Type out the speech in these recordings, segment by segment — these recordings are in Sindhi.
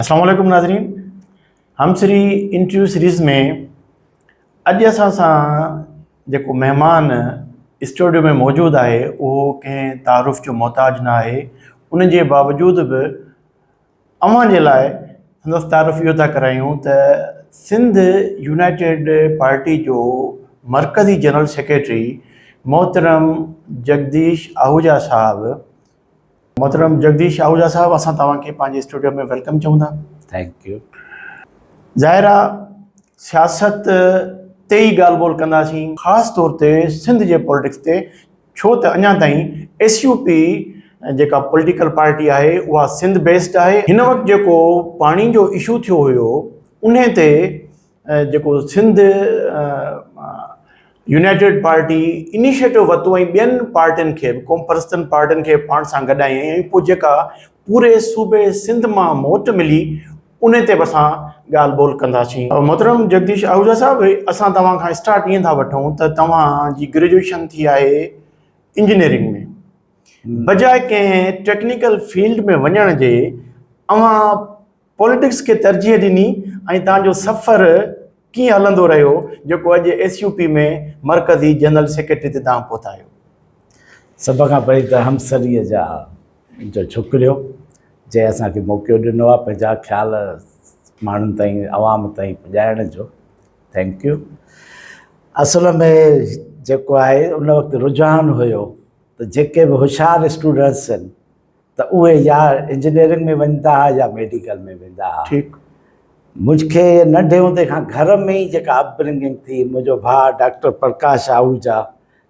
السلام عليڪم ناظرين همسري انٽرويو سيريز ۾ اڄ اسان سان جيڪو مهمان اسٽوڊيو ۾ موجود آهي اهو ڪنهن تعارف جو محتاج نه آهي ان جي باوجود به اوهان جي لاء سندس تعارف اهو ٿا ڪرايون ته سنڌ يونائيٽيڊ پارٽي جو مرڪزي جنرل سيڪريٽري محترم جگديش آهوجا صاحب محترم جگديش آهوجا صاحب اسان توهان کي پنهنجي اسٽوڊيو ۾ welcome چئون ٿا. Thank you. ظاهر آ سياست تي ئي ڳالهه ٻولهه ڪنداسين خاص طور تي سنڌ جي پوليٽڪس تي ڇو ته اڃا تائين ايس يو پي جيڪا پوليٽيڪل پارٽي آهي اها سنڌ بيسڊ آهي هن وقت جيڪو پاڻي جو اشو ٿيو هيو انهي تي جيڪو سنڌ يونائيٽيڊ پارٽي انيشيٽو ورتو ۽ ٻين پارٽين کي به قومپرستن پارٽين کي پاڻ سان گڏايائين ۽ پوء جيڪا پوري صوبي سنڌ مان موٽ ملي ان تي به اسان ڳالهه ٻولهه ڪنداسين. محترم جگديش آهوجا صاحب اسان توهان کان اسٽارٽ ائين ٿا وٺون ته توهان جي گريجوئيشن ٿي آهي انجنيئرنگ ۾ بجاء ڪنهن ٽيڪنيڪل فيلڊ ۾ وڃڻ جي اوهان پوليٽڪس کي ترجيح ڏني ۽ تان جو سفر ڪيئن هلندو رهيو جيڪو اڄ ايس يو پي ۾ مرڪزي جنرل سيڪريٽري تي تان پهتا آهيو. سڀ کان پهرين ته همسريء جا جو ڇوڪريو جنهن اسان کي موقعو ڏنو آهي پنهنجا خيال ماڻهن تائين عوام تائين پڄائڻ جو thank you اصل ۾ جيڪو آهي ان وقت رجحان هيو ته جيڪي به هوشيار اسٽوڊنٽس آهن ته اهي يا انجنيئرنگ ۾ وڃندا ها يا ميڊيڪل ۾ ويندا ها. ٺيڪ. مونکي ننڍي هوندي کان گهر ۾ ئي جيڪا اپ برنگنگ ٿي، منهنجو ڀاء ڊاڪٽر پرڪاش آهوجا،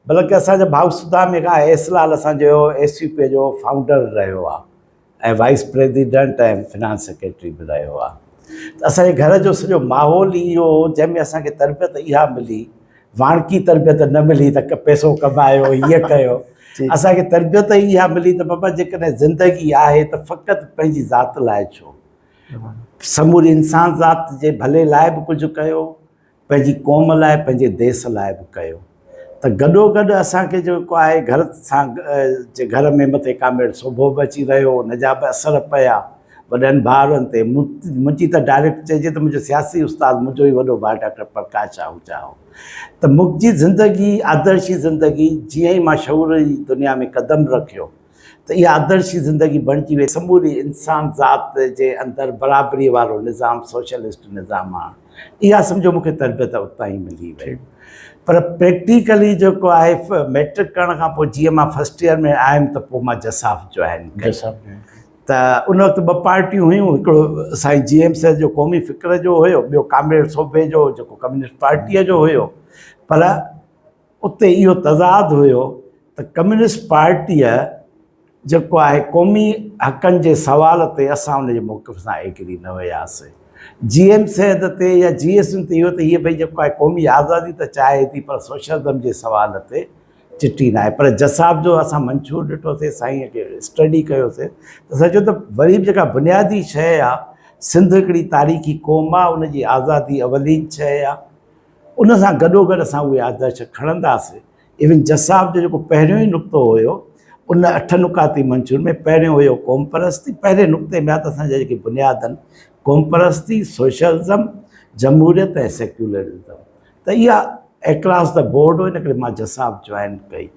بلڪه اسان جا ڀائو سدامي کان ايس لال اسان جو ايس يو پي جو فائونڊر رهيو آهي ۽ وائيس پريزيڊنٽ ۽ فنانس سيڪريٽري به رهيو آهي ته اسان جي گهر جو سڄو ماحول ئي اهو هو جنهن ۾ اسان کي تربيت اها ملي واڻڪي تربيت نه ملي ته پئسو ڪمايو هيء ڪيو اسان کي تربيت ئي اها ملي ته بابا جيڪڏهن زندگي آهي ته فقط پنهنجي ذات لاء ڇو سموري انسان ذات جي ڀلي لاء به ڪجهه ڪيو پنهنجي قوم لاء پنهنجي ديس لاء به ڪيو ته گڏو گڏ اسان کي جيڪو آهي گهر سان جي گهر ۾ مٿي ڪامريڊ سوڀو به اچي رهيو ان جا به اثر پيا وڏن ڀائرن تي منهنجي ته ڊائريڪٽ چئجي ته منهنجو سياسي استاد منهنجو ئي وڏو ڀاء ڊاڪٽر پرڪاش آهوجا هو ته منهنجي زندگي آدرشي زندگي جيئن ئي مان شعور جي دنيا ۾ قدم رکيو ته اها آدرشي زندگي بڻجي وئي سموري انسان ذات جي اندر برابري وارو نظام سوشلسٽ نظام آڻ اها سمجهو مونکي تربيت اتان ئي ملي وئي پر پريڪٽيڪلي جيڪو آهي ميٽرڪ ڪرڻ کان پوء جيئن مان فرسٽ ايئر ۾ آيم ته پوء مان جساف جوائن ڪئي ته ان وقت ٻه پارٽيون هيون، هڪڙو سائين جي ايم سيد جو قومي فڪر جو هيو، ٻيو ڪامريڊ سوڀي جو جيڪو ڪميونسٽ پارٽيء جو هيو. پر اتي اهو تضاد هيو ته ڪميونسٽ پارٽيء جيڪو آهي قومي حقن جي سوال تي اسان ان جي موقف سان ايگري نه هياسين. جي ايم سيد تي يا جي ايس ايم تي اهو ته هيء ڀئي جيڪو آهي قومي آزادي ته چاهي ٿي پر سوشلزم جي سوال تي چٽي ناهي پر جساب جو اسان منشور ڏٺوسي سائين کي اسٽڊي ڪيوسي ته اسان چيو ته وري به جيڪا بنيادي شيء آ سنڌ هڪڙي تاريخي قوم آ ان جي آزادي اولين شيء آ ان سان گڏو گڏ اسان اهي آدرش کڻنداسي ايون جساب جو جيڪو پهريون ئي نقطو هيو ان اٺ نقاطي منشور ۾ پهريون هيو قوم پرستي پهرين نقطي ۾ آ ته اسان جا جيڪي بنياد آهن قوم پرستي سوشلزم جمهوريت ۽ سيڪيولرزم ته اها اڪراس the board هو ان ڪري مان جساب جوائن ڪئي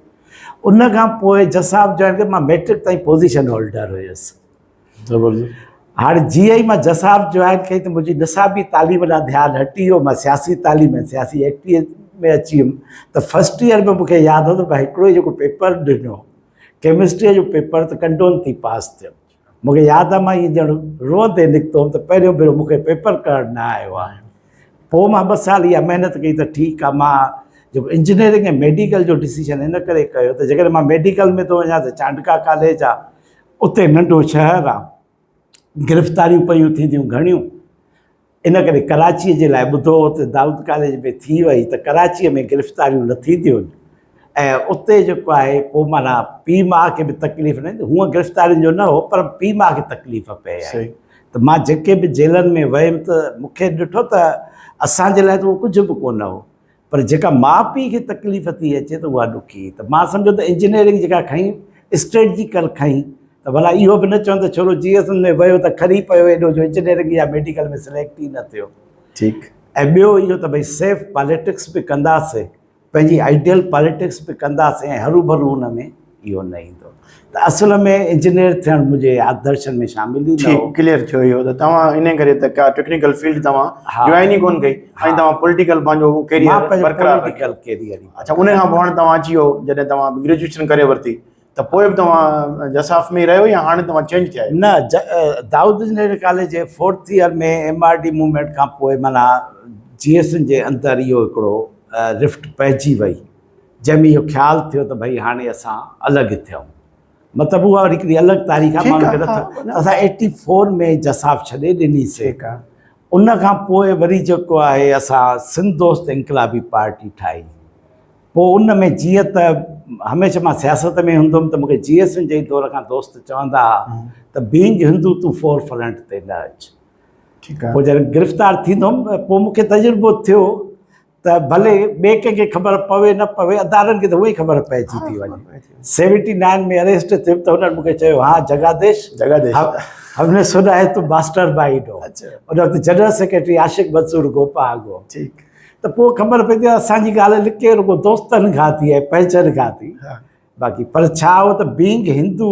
ان کان پوء جساب جوائن ڪئي مان ميٽرڪ تائين پوزيشن هولڊر هيس زبردست هاڻي جيئن ئي مان جساب جوائن ڪئي ته منهنجي نصابي تعليم ڏانهن ڌيان هٽي ويو مان سياسي تعليم ۽ سياسي ايڪٽيوٽي ۾ اچي ويم ته فرسٽ ايئر ۾ مونکي ياد هو ته مان هڪڙو ئي جيڪو پيپر ڏنو ڪيمسٽريء جو پيپر ته ڪنڊون ٿي پاس ٿيم مون کي ياد آهي مان ائين ڄڻ روئندي نڪتو هوم ته پهريون ڀيرو مون کي پيپر ڪرڻ نه آيو آهي. پوء مان ٻه سال اها محنت ڪئي ته ٺيڪ آهي مان جيڪو انجنيئرنگ ۽ ميڊيڪل جو ڊسيشن ان ڪري ڪيو ته جيڪڏهن مان ميڊيڪل ۾ ٿو وڃان ته چانڊڪا ڪاليج آهي اتي ننڍو شهر آهي گرفتاريون پيون ٿينديون گهڻيون ان ڪري ڪراچيء جي لاء ٻڌو هو ته دائود ڪاليج ۾ ٿي وئي ته ڪراچيء ۾ گرفتاريون نه ٿينديون ۽ اتي جيڪو آهي پوء معنيٰ پيء ماء کي به تڪليف نه ايندي هونء گرفتارين جو نه هو پر پيء ماء کي تڪليف پئي آهي ته مان جيڪي به جيلن ۾ ويم ته مون کي ڏٺو ته اسان جي لاء ته اهو ڪجهه به ڪونه هو پر جيڪا ماء پيء کي تڪليف ٿي اچي ته اها ڏکي ته مان سمجهو ته انجنيئرنگ جيڪا کنئي اسٽريٽجيڪل کنئي. ته ڀلا اهو به نه چون ته ڇورو جي ايس اين ۾ ويو ته کري پيو ايڏو جو انجنيئرنگ يا ميڊيڪل ۾ سليڪٽ ئي نه ٿيو. ٺيڪ. ۽ ٻيو اهو ته ڀئي سيف پاليٽڪس به ڪنداسي، پنهنجي آئيڊيل پاليٽڪس به ڪنداسين ۽ هروڀرو ان ۾ اهو نه ايندو ته اصل ۾ انجنيئر ٿيڻ منهنجي آدرشن ۾ شامل ئي نه ٺيڪ هو. ڪليئر ٿيو اهو ته توهان ان ڪري ته ڪا ٽيڪنيڪل فيلڊ توهان جوائن ئي ڪونه ڪئي ۽ توهان پوليٽيڪل پنهنجو ڪيريئر برقرار رکيو. پوليٽيڪل ڪيريئر ئي اڇا ان کان پوء هاڻي توهان اچي ويو جڏهن توهان گريجوئيشن ڪري ورتي ته پوء به توهان جساف ۾ ئي رهيو يا هاڻي توهان چينج ٿيا آهيو؟ نه دائود انجنيئرنگ ڪاليج جي fourth year ۾ M R D movement کان پوء معنيٰ جي ايس اين جي اندر اهو هڪڙو رفٽ پئجي وئي جنهن ۾ اهو خيال ٿيو ته ڀئي هاڻي اسان الڳ ٿيون مطلب اها وري هڪڙي الڳ تاريخ آهي ماڻهن کي نٿو اسان ايٽي فور ۾ جساف ڇڏي ڏني سي ان کان پوء وري جيڪو آهي اسان سنڌ دوست انقلابي پارٽي ٺاهي پوء ان ۾ جيئن ته هميشه مان سياست ۾ هوندو هوم ته مونکي جي ايس اين جي دور کان دوست چوندا هئا ته بينگ هندو تون فور فرنٽ تي نه اچ ٺيڪ آهي پوء جڏهن گرفتار ٿيندو هوم پوء مونکي تجربو ٿيو ته ڀلي ٻئي ڪنهن کي خبر پوي نه پوي ادارن کي ته اها ئي خبر پئجي ٿي وڃي. سيونٽي نائن ۾ اريسٽ ٿيم ته هنن مونکي چيو ها جگاديش جگاديش هم ني سنا هي تم ماسٽر مائنڊ هو. ان وقت جنرل سيڪريٽري عاشق منصور گوپانگ هو. ٺيڪ ته پوء خبر پئي ته اسان جي ڳالهه لڪي رڳو دوستن کان ٿي ۽ پنهنجن کان ٿي. باقي پر ڇا هو ته بينگ هندو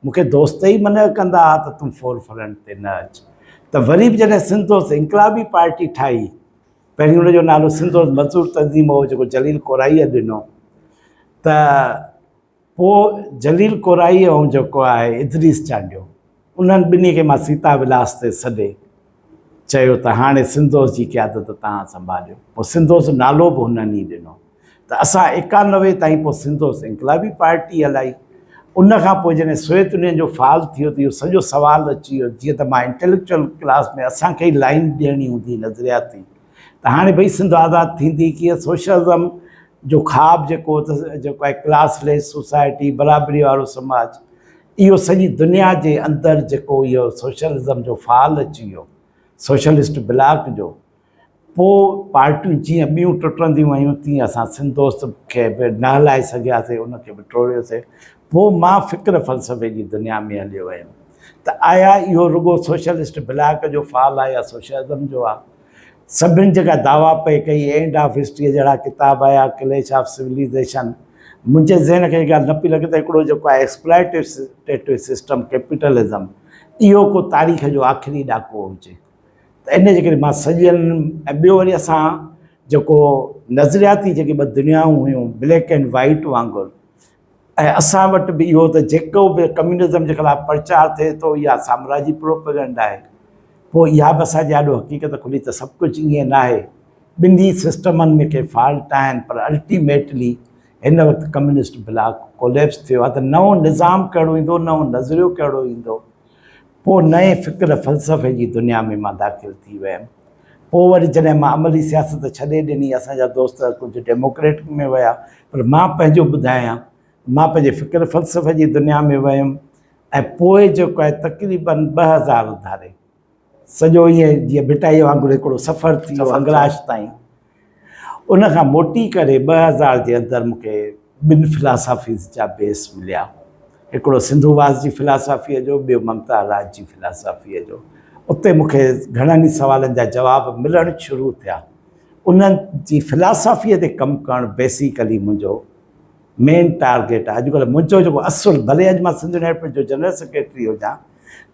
مون کي دوست ئي منع ڪندا ها ته تون فور فرنٽ تي نه اچ ته وري به جڏهن سنڌ دوست انقلابي پارٽي ٺاهي پهرين ان جو نالو سنڌ دوست مزدور تنظيم هو جيڪو جليل ڪورائيء ڏنو ته پوء جليل ڪورائي ۽ جيڪو آهي ادريس چانڊيو انهن ٻنهي کي مان سيتا ولاس تي سڏي چيو ته هاڻي سنڌوس جي قيادت توهان سنڀاليو. پوء سنڌوس نالو به هنن ئي ڏنو ته اسان 91 تائين پوء سنڌوس انقلابي پارٽي هلائي. ان کان پوء جڏهن سوويت يونين جو فال ٿيو ته اهو سڄو سوال اچي ويو جيئن ته مان انٽيليڪچوئل ڪلاس ۾ اسان کي ئي لائين ڏيڻي هوندي هئي نظرياتي ته هاڻي ڀئي سنڌ آزاد ٿيندي ڪيئن سوشلزم جو خواب جيڪو ته جيڪو آهي ڪلاس ليس سوسائٽي برابري وارو سماج اهو سڄي دنيا جي اندر جيڪو اهو سوشلزم جو فال اچي ويو سوشلسٽ بلاڪ جو پوء پارٽيون جيئن ٻيون ٽٽنديون ويون تيئن اسان سنڌ دوست کي به نه هلائي سگهياسي ان کي به ٽوڙيوسي پوء مان فڪر فلسفي جي دنيا ۾ هليو ويم ته آيا اهو رڳو سوشلسٽ بلاڪ جو فال آهي يا سوشلزم جو آهي سڀن جيڪا دعويٰ پئي ڪئي، اينڊ آف هسٽريء جهڙا ڪتاب آيا، ڪليش آف سولائيزيشن، منهنجي ذهن کي ڳالهه نه پئي لڳي ته هڪڙو جيڪو آهي ايڪسپلائٽيٽو سسٽم ڪيپيٽلزم اهو ڪو تاريخ جو آخري ڏاڪو هجي ته ان جي ڪري مان سڄن ۽ ٻيو وري اسان جيڪو نظرياتي جيڪي ٻه دنيائون هيون بليڪ اينڊ وائيٽ وانگر ۽ اسان وٽ به اهو ته جيڪو به ڪميونزم جي خلاف پرچار ٿئي ٿو اها سامراجي پروپيگنڊا آهي. پوء اها به اسان جي آڏو حقيقت کلي ته سڀ ڪجهه ائين ناهي. ٻنهي سسٽمن ۾ ڪي فالٽ آهن پر الٽيميٽلي هن وقت ڪميونسٽ بلاڪ ڪوليپس ٿيو آهي ته نئون نظام ڪهڙو ايندو، نئون نظريو ڪهڙو ايندو. پوء نئين فڪر فلسفي جي دنيا ۾ مان داخل ٿي ويم. پوء وري جڏهن مان عملي سياست ڇڏي ڏني، اسان جا دوست ڪجهه ڊيموڪريٽڪ ۾ ويا، پر مان پنهنجو ٻڌايان، مان پنهنجي فڪر فلسفي جي دنيا ۾ ويم ۽ پوء جيڪو آهي تقريباً 2000 ڌاري سڄو ائين جيئن ڀٽائيء وانگر هڪڙو سفر ٿي ويو انگراش تائين. ان کان موٽي ڪري 2000 جي اندر مون کي ٻن فلاسافيز جا بيس مليا. هڪڙو سنڌو واس جي فلاسافيء جو، ٻيو ممتا راج جي فلاسافيء جو. اتي مون کي گهڻن ئي سوالن جا جواب ملڻ شروع ٿيا. انهن جي فلاسافيء تي ڪم ڪرڻ بيسيڪلي منهنجو مين ٽارگيٽ آهي. اڄڪلهه منهنجو جيڪو اصل، ڀلي اڄ مان سنڌ يونائيٽيڊ جو جنرل سيڪريٽري هجان،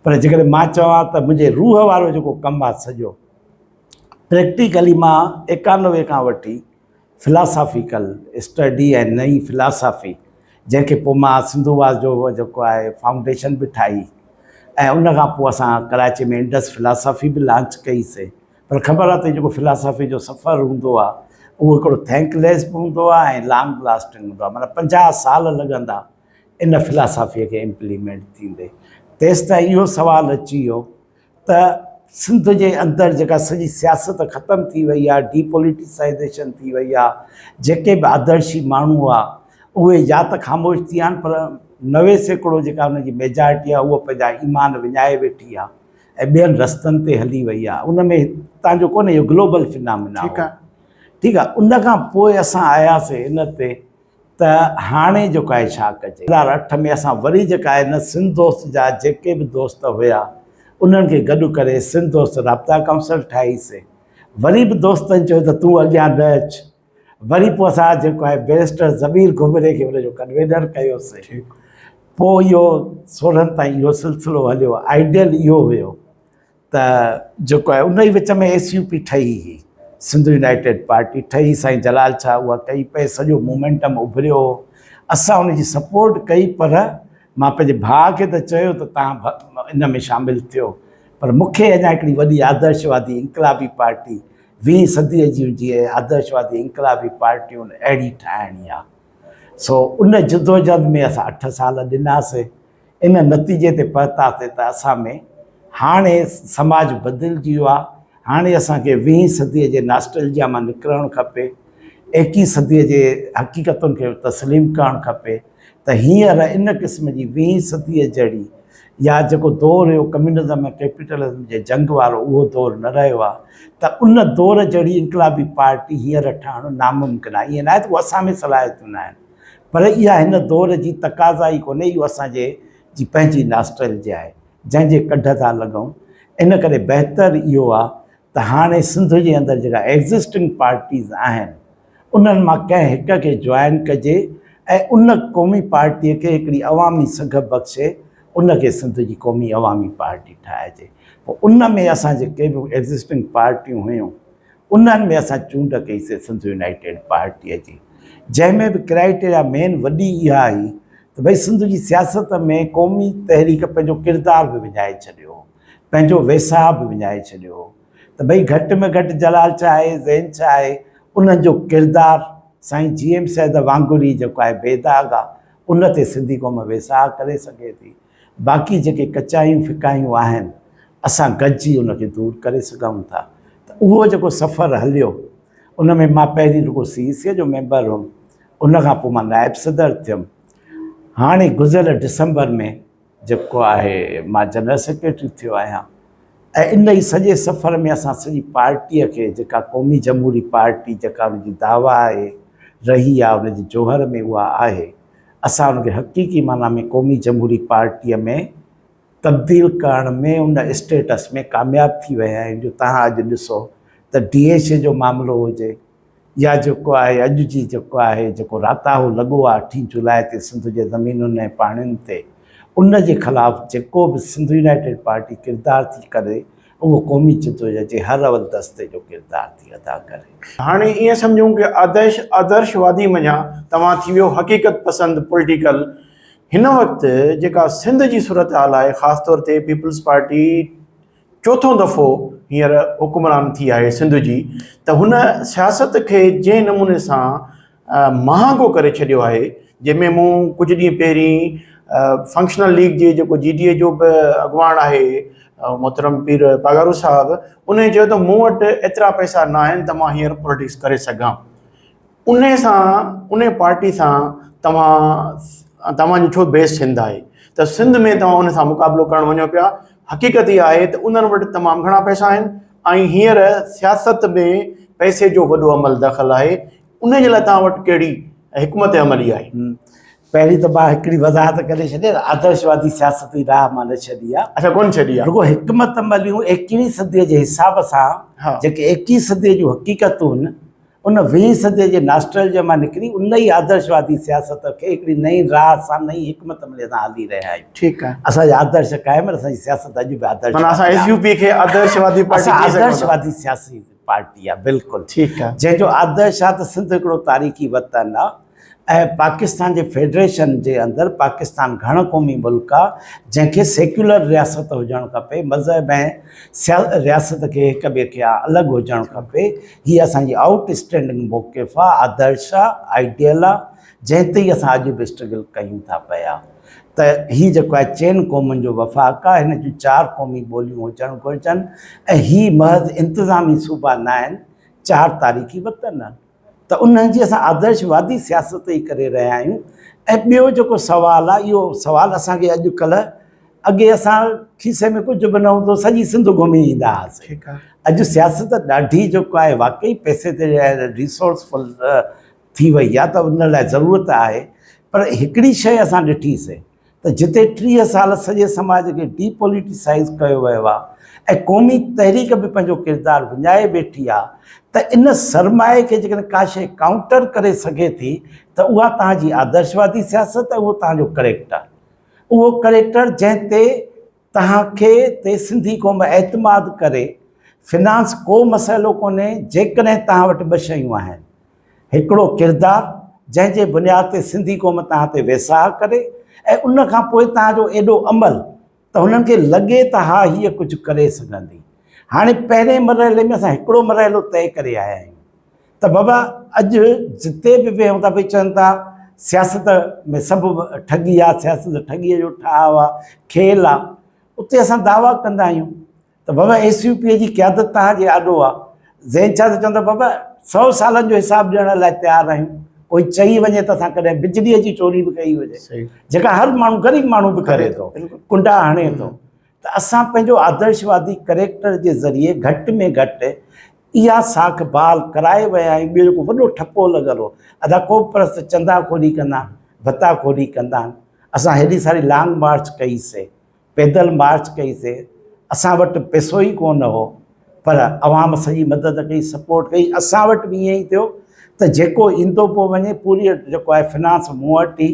پر جيڪڏهن مان چوان ته منهنجي روح وارو جيڪو ڪم آهي سڄو، پريڪٽيڪلي مان 91 کان وٺي فلاسافيڪل اسٽڊي ۽ نئين فلاسافي جنهن کي پوء مان سنڌو واس جو جيڪو آهي فائونڊيشن به ٺاهي ۽ ان کان پوء اسان ڪراچي ۾ انڊس فلاسافي به لانچ ڪئي سي پر خبر آهي ته جيڪو فلاسافي جو سفر هوندو آهي اهو هڪڙو ٿينڪ ليس به هوندو آهي ۽ لانگ لاسٽنگ هوندو آهي معنيٰ 50 سال لڳندا ان فلاسافيء کي امپليمينٽ ٿيندي تيستائين اهو سوال اچي ويو ته سنڌ جي اندر جيڪا سڄي سياست ختم ٿي وئي آهي، ڊي پوليٽيسائيزيشن ٿي وئي آهي، جيڪي به آدرشي ماڻهو هئا اهي يا ته خاموش ٿي ويا آهن پر 90% جيڪا انهن جي ميجارٽي آهي اها پنهنجا ايمان وڃائي ويٺي آهي ۽ ٻين رستن تي هلي وئي آهي. ان ۾ هتان جو ڪونهي، اهو گلوبل فنامينا هو. ٺيڪ آهي. ان کان پوء اسان آياسي ان تي ته هاڻي جيڪو آهي ڇا ڪجي. 2008 ۾ اسان وري جيڪا آهي نه سنڌ دوست جا جيڪي به دوست هيا انهن کي گڏ ڪري سنڌ دوست رابطا ڪائونسل ٺاهي سي. وري به دوستن چيو ته تون اڳيان نه اچ. وري پوء اسان جيڪو آهي بئريسٽر ضمير گهمري کي ان جو ڪنوينر ڪيوسي. پوء اهو 16 تائين اهو سلسلو هليو. آئيڊيل اهو هيو ته جيڪو آهي ان ئي وچ ۾ ايس يو پي ٺهي هئي، سنڌ يونائيٽيڊ پارٽي ٺهي، سائين جلال شاهه اها ڪئي پئي، سڄو مومينٽم اڀريو هو، اسان ان جي سپورٽ ڪئي پر مان پنهنجي ڀاء کي ته چيو ته توهان ان ۾ شامل ٿيو پر مون کي اڃا هڪڙي وڏي آدرشوادي انقلابي پارٽي ويهين صديء جون جيئن آدرشوادي انقلابي پارٽيون اهڙي ٺاهڻي آهي. سو ان جدوجهد ۾ اسان اٺ سال ڏناسين. ان نتيجي تي پهتاسين ته اسان ۾ هاڻي سماج بدلجي ويو آهي، هاڻي اسان کي ويهين صديء جي ناسٽلجيا مان نڪرڻ کپي، ايڪيهين صديء جي حقيقتن کي تسليم ڪرڻ کپي ته هينئر ان قسم جي ويهين صديء جهڙي يا جيڪو دور هيو ڪميونزم ۽ ڪيپيٽلزم جي جنگ وارو اهو دور نه رهيو آهي ته ان دور جهڙي انقلابي پارٽي هينئر ٺهڻ ناممڪن آهي. ائين ناهي ته اهو اسان ۾ صلاحيتون ناهن. پر اها هن دور جي تقاضا ئي ڪونهي، اهو اسان جي جي پنهنجي ناسٽلجيا آهي، جنهن جي ڪڍ ٿا لڳون. ان ڪري بهتر اهو آهي ته هاڻي سنڌ جي اندر جيڪا ايگزسٽنگ پارٽيز آهن، انهن مان ڪنهن هڪ کي جوائن ڪجي ۽ ان قومي پارٽيء کي هڪڙي عوامي سگهه بخشي ان کي سنڌ جي قومي عوامي پارٽي ٺاهجي. پوء ان ۾ اسان جيڪي به ايگزسٽنگ پارٽيون هيون، انهن ۾ اسان چونڊ ڪئي سي سنڌ يونائيٽيڊ پارٽيء جي، جنهن ۾ به ڪرائيٽيريا مين وڏي اها هئي ته ڀئي سنڌ جي سياست ۾ قومي تحريڪ پنهنجو ڪردار به وڃائي ڇڏيو هو، پنهنجو ويساهه به وڃائي ڇڏيو هو ته ڀئي گهٽ ۾ گهٽ جلال ڇا آهي، زين ڇا آهي، انهن جو ڪردار سائين جي ايم سيد وانگر ئي جيڪو آهي بي داغ آهي، ان تي سنڌي قوم ويساهه ڪري سگهي ٿي. باقي جيڪي ڪچايون ڦڪايون آهن اسان گڏجي ان کي دور ڪري سگهون ٿا ته اهو جيڪو سفر هليو ان ۾ مان پهرين رڳو سي اي سي جو ميمبر هيم ان کان پوء مان نائب صدر ٿيم هاڻي گذريل ڊسمبر ۾ جيڪو آهي مان جنرل سيڪريٽري ٿيو آهيان ۽ ان ئي سڄي سفر ۾ اسان سڄي پارٽيء کي جيڪا قومي جمهوري پارٽي جيڪا ان جي دعويٰ آهي رهي آهي ان جي جوهر ۾ اها آهي اسان ان کي حقيقي معنيٰ ۾ قومي جمهوري پارٽيء ۾ تبديل ڪرڻ ۾ ان اسٽيٽس ۾ ڪامياب ٿي ويا آهيون جو توهان اڄ ڏسو ته ڊي ايڇ اي جو معاملو هجي يا جيڪو آهي اڄ جي جيڪو آهي جيڪو راتاهو لڳو آهي اٺين جولاء تي سنڌ جي زمينن ۽ پاڻين تي ان جي خلاف جيڪو به سنڌ يونائيٽيڊ پارٽي ڪردار ٿي ڪري اهو قومي جدوجهد جي هر اول دستي جو ڪردار ٿي ادا ڪري. هاڻي ائين سمجهون ڪه آدرش آدرشوادي منجهان توهان ٿي ويو حقيقت پسند پوليٽيڪل هن وقت جيڪا سنڌ جي صورتحال آهي خاص طور تي پيپلز پارٽي چوٿون دفعو هينئر حڪمران ٿي آهي سنڌ جي ته هن سياست کي جنهن نموني سان مهانگو ڪري ڇڏيو آهي جنهن ۾ مون ڪجهه ڏينهن پهرين فنڪشنل ليگ جي جيڪو جي ڊي اي جو به اڳواڻ آهي محترم پير پاڳارو صاحب ان چيو ته مون وٽ ايترا پئسا نه آهن ته مان هينئر پوليٽڪس ڪري سگهان ان سان ان پارٽي سان توهان توهان جو ڇو بيس سنڌ آهي ته سنڌ ۾ توهان ان سان مقابلو ڪرڻ وڃو پيا حقيقت اها آهي ته انهن وٽ تمام گهڻا پئسا آهن ۽ هينئر سياست ۾ پئسي جو وڏو عمل دخل آهي ان جي لاء توهان وٽ ڪهڙي حڪمت عملي آهي؟ پهرين ته مان هڪڙي وضاحت ڪري ڇڏيان ته آدرشوادي سياست جي راهه مان نه ڇڏي آهي. اڇا ڪونه ڇڏي آهي. رڳو حڪمت عمليون ايڪيهين صديء جي حساب سان جيڪي ايڪيهين صديء جون حقيقتون آهن ان ويهين صديء جي ناسٽلجيا مان نڪري ان ئي آدرشوادي سياست کي هڪڙي نئين راهه سان نئين حڪمت عمليء سان هلي رهيا آهيون. ٺيڪ آهي. اسان جا آدرش قائم آهن اسان جي سياست اڄ به آدرشوادي معنيٰ اسان ايس يو پي کي آدرشوادي پارٽي چئي سگهون ٿا. اسان آدرشوادي سياسي پارٽي آ بلڪل ٺيڪ آ جنهن جو آدرش آ ته سنڌ هڪڙو تاريخي وطن آ ۽ پاڪستان جي فيڊريشن جي اندر پاڪستان گهڻ قومي ملڪ آ جنهن کي سيڪيولر رياست هجڻ کپي مذهب ۽ رياست کي هڪ ٻئي کي الڳ هجڻ کپي هي اسان جي آئوٽ اسٽينڊنگ موقف آ آدرش آ آئيڊيل آ جنهن تي ئي اسان اڄ به اسٽرگل ڪيون ٿا پيا ته هي جيڪو آهي چئن قومن جو وفاق آهي، هن جون چار قومي ٻوليون هجڻ گهرجن ۽ هي محض انتظامي صوبا ناهن، چار تاريخي وطن آهن ته انهن جي اسان آدرشوادي سياست ئي ڪري رهيا آهيون ۽ ٻيو جيڪو سوال آهي اهو سوال اسان کي اڄڪلهه اڳي اسان کيسي ۾ ڪجهه به نه هوندو سڄي سنڌ گهمي ايندا هئاسين اڄ سياست ڏاڍي جيڪو آهي واقعي پئسي تي ريسورسفل ٿي وئي آهي ته ان لاء ضرورت آهي پر هڪڙي شيء اسان ڏٺي سي ته جتي 30 سال سڄي سماج کي ڊي پوليٽيسائيز ڪيو ويو آهي ۽ قومي تحريڪ به پنهنجو ڪردار وڃائي ويٺي آهي ته ان سرمائي کي جيڪڏهن ڪا شيء ڪائونٽر ڪري سگهي ٿي ته اها توهان جي آدرشوادي سياست ۽ اهو توهان جو ڪريڪٽر اهو ڪريڪٽر جنهن تي توهان کي تي سنڌي قوم اعتماد ڪري، فنانس ڪو مسئلو ڪونهي جيڪڏهن توهان وٽ ٻه شيون آهن، هڪڙو ڪردار جنهن جي بنياد تي سنڌي قوم توهان تي ويساهه ڪري ۽ ان کان پوء توهان جو ايڏو عمل ته هنن کي لڳي ته ها هيء ڪجهه ڪري سگهندي. هاڻي پهرين مرحلي ۾ اسان هڪڙو مرحلو طئي ڪري آيا آهيون. ته بابا اڄ جتي به ويهون ٿا ڀئي چون ٿا سياست ۾ سڀ ٺڳي آ، سياست ٺڳيء جو ٺاهه آ، کيل آ، اتي اسان دعويٰ ڪندا آهيون ته بابا ايس يو پيء جي قيادت توهان جي آڏو آ، ذهن ڇا ٿو چون ته بابا سئو سالن جو حساب ڏيڻ لاء تيار آهيون، ڪوئي چئي وڃي ته اسان ڪڏهن بجليء جي چوري به ڪئي هجي، جيڪا هر ماڻهو غريب ماڻهو به ڪري ٿو، ڪنڊا هڻي ٿو، ته اسان پنهنجو آدرشوادي ڪريڪٽر جي ذريعي گهٽ ۾ گهٽ اها ساک بحال ڪرائي ويا آهيون. ٻيو جيڪو وڏو ٺپو لڳل هو، ادا قومپرست چندا خوري ڪندا آهن، ڀتا خوري ڪندا آهن، اسان هيڏي ساري لانگ مارچ ڪئي سي، پيدل مارچ ڪئي سي، اسان وٽ پئسو ئي ڪونه هو، پر عوام سڄي مدد ڪئي، سپورٽ ڪئي، اسان وٽ به ائين ئي ٿيو ته جيڪو ايندو پيو وڃي پوري جيڪو آهي فنانس مون وٽ ئي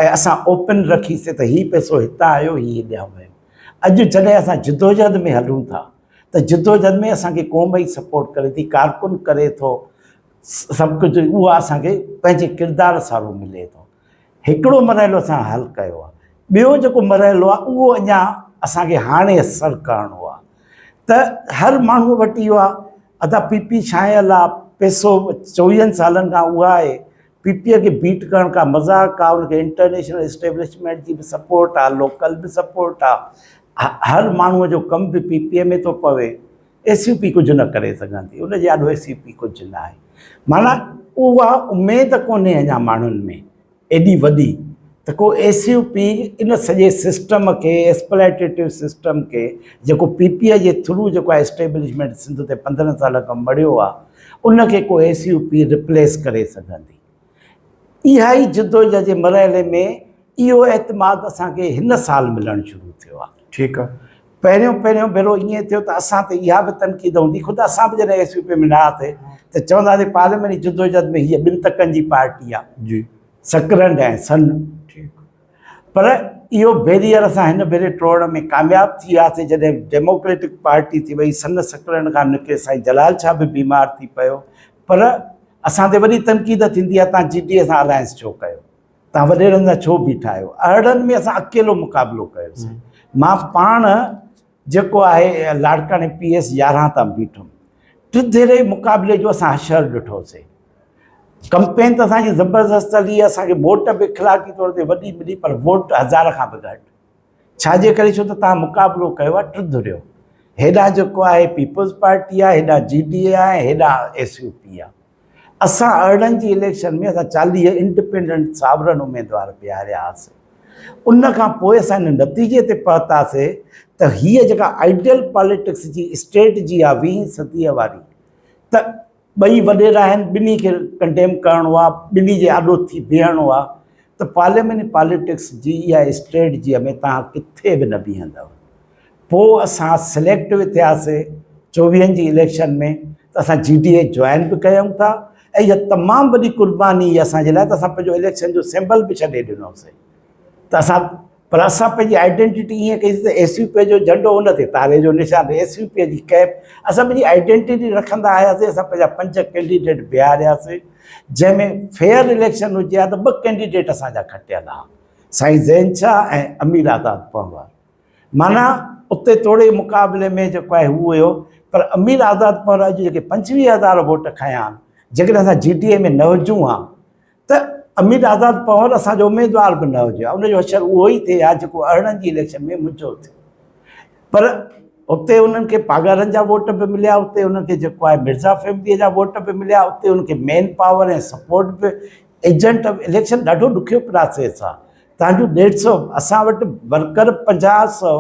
۽ اسان اوپن رکي سي ته هي پئسو هتان آيو هي هيڏانهن ويو. اڄ جڏهن اسان جدوجهد ۾ هلون ٿا ته جدوجهد ۾ اسان کي قوم ئي سپورٽ ڪري ٿي، ڪارڪن ڪري ٿو، سڀ ڪجهه اهو اسان کي پنهنجي ڪردار سارو ملي ٿو. هڪڙو مرحلو اسان حل ڪيو آهي، ٻيو جيڪو مرحلو آهي اهو اڃا اسان کي هاڻي اثر ڪرڻو آهي ته هر ماڻهوء وٽ اهو آهي ادا پي پي ڇانيل آهي، پئسو چوويهن سالن کان اها آهي، پي پي کي بيٽ ڪرڻ ڪا مذاق آهي، ان کي انٽرنيشنل اسٽيبلشمينٽ جي به سپورٽ آهي، لوڪل به سپورٽ آهي، هر ماڻهوء جو ڪم به پي پي ۾ ٿو پوي، ايس يو پي ڪجهه نه ڪري سگهندي، ان جي آڏو ايس يو پي ڪجهه نه آهي. معنيٰ اها اميد ڪونهي اڃا ماڻهن ۾ ايڏي وڏي ته ڪو ايس يو پي ان سڄي سسٽم کي، ايڪسپلائٽيٽو سسٽم کي جيڪو پي پي جي ٿرو جيڪو آهي اسٽيبلشمينٽ سنڌ تي 15 سال کان مڙهيو آهي، ان کي ڪو ايس يو پي رپليس ڪري سگهندي. اها ئي جدوجهد جي مرحلي ۾ اهو اعتماد اسان کي هن سال ملڻ شروع ٿيو آهي. ٺيڪ آ. پهريون پهريون ڀيرو ائين ٿيو ته اسان تي اها به تنقيد هوندي، خود اسان به جڏهن ايس يو پي ۾ نه هئاسي ته چوندا هئاسين پارلياماني جدوجهد ۾ هيء ٻن تڪن جي پارٽي آ. جي. سڪرنڊ ۽ سن. ٺيڪ. پر اهو بيريئر اسان هن ڀيري ٽوڙڻ ۾ ڪامياب ٿي وياسين جڏهن ڊيموڪريٽڪ پارٽي ٿي وئي، سن سڪرنڊ کان نڪري سائين جلال شاهه به بيمار ٿي پيو پر اسان تي وڏي تنقيد ٿيندي آهي تان جي ڊي اي سان الائنس ڇو ڪيو، تان وڏيرن سان ڇو بيٺا آهيو، اهڙن ۾ اسان اڪيلو مقابلو ڪيوسين. مان پاڻ جيڪو آهي لاڙڪاڻي پي ايس 11 تان بيٺم، ٽڌري مقابلي جو اسان حشر ڏٺوسين. ڪمپين ته اسان جي زبردست هلي، اسان کي ووٽ به اخلاقي طور تي وڏي ملي پر ووٽ 1000 کان به گهٽ. ڇا جي ڪري؟ ڇو ته توهان مقابلو ڪيو آهي ٽڌريو. هيڏانهن جيڪو آهي پيپلز پارٽي آهي، هيڏانهن جي ڊي اي آهي ۽ هيڏانهن ايس يو پي آهي. اسان 18 جي اليڪشن ۾ اسان 40 انڊپينڊنٽ ساورن اميدوار بيهاريا هئاسين. ان کان پوء اسان ان نتيجي تي پهتاسين ته هيء جيڪا آئيڊيل پاليٽڪس جي اسٽريٽجي آهي ويهين صديء واري ته ٻئي وڏيرا آهن، ٻنهي کي ڪنڊيم ڪرڻو آهي، ٻنهي جي آڏو ٿي بيهڻو آهي ته پارلياماني پاليٽڪس جي اها اسٽريٽجيء ۾ توهان ڪٿي به نه بيهندؤ. پوء اسان سليڪٽ به ٿياسي چوويهن جي اليڪشن ۾ ته اسان جي ڊي اي جوائن به ڪيون ٿا ۽ اها تمام وڏي قرباني هئي اسان جي لاء ته اسان پنهنجو اليڪشن جو سمبل به ڇڏي ڏنوسي ته اسان پر اسان پنهنجي آئيڊينٽيٽي ائين ڪئي ته ايس يو پي جو جهنڊو ان تي تاري جو نشان، ايس يو پي جي ڪيپ، اسان پنهنجي آئيڊينٽيٽي رکندا آياسين. اسان پنهنجا 5 ڪينڊيڊيٽ بيهارياسين، جنهن ۾ فيئر اليڪشن هجي ها ته 2 ڪينڊيڊيٽ اسان جا کٽيل ها، سائين زين شاهه ۽ امير آزاد پنهور. معنيٰ اتي توڙي مقابلي ۾ جيڪو آهي هو هيو، پر امير آزاد پنهور اڄ جيڪي 25000 ووٽ کنيا آهن، جيڪڏهن اسان جي ڊي اي ۾ نه هجون ها ته امير آزاد پنهور اسان جو اميدوار به نه هجي ها، ان جو حشر اهو ئي ٿئي ها جيڪو 18 جي اليڪشن ۾ منهنجو ٿيو. پر اتي انهن کي پاڳارن جا ووٽ به مليا، اتي انهن کي جيڪو آهي مرزا فيمليء جا ووٽ به مليا، اتي انهن کي مين پاور ۽ سپورٽ به. ايجنٽ آف اليڪشن ڏاڍو ڏکيو پراسيس آهي. تان جون ڏيڍ سو اسان وٽ ورڪر 50 سو،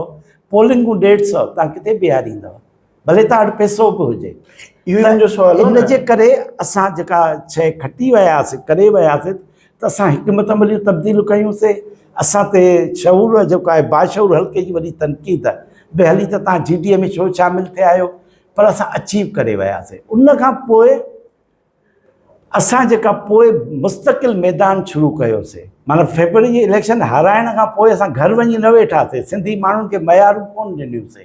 پولنگون ڏيڍ سو، تان ڪٿي بيهاريندؤ؟ ڀلي توهان وٽ پئسو به هجي. اهو ئي منهنجو سوال هو ان جي ڪري اسان جيڪا شيء کٽي وياسي ڪري وياسي ته اسان حڪمت عمليون تبديل ڪيون سي. اسان تي شعور جيڪو آهي باشعور حلقي جي وڏي تنقيد به هلي ته توهان جي ڊي اي ۾ ڇو شامل ٿيا آهيو پر اسان اچيو ڪري وياسي. ان کان پوء اسان جيڪا پوء مستقل ميدان شروع ڪيوسي معنيٰ فيبروري جي اليڪشن هارائڻ کان پوء اسان گهر وڃي نه ويٺاسي، سنڌي ماڻهن کي ميارون ڪونه ڏنيونسي،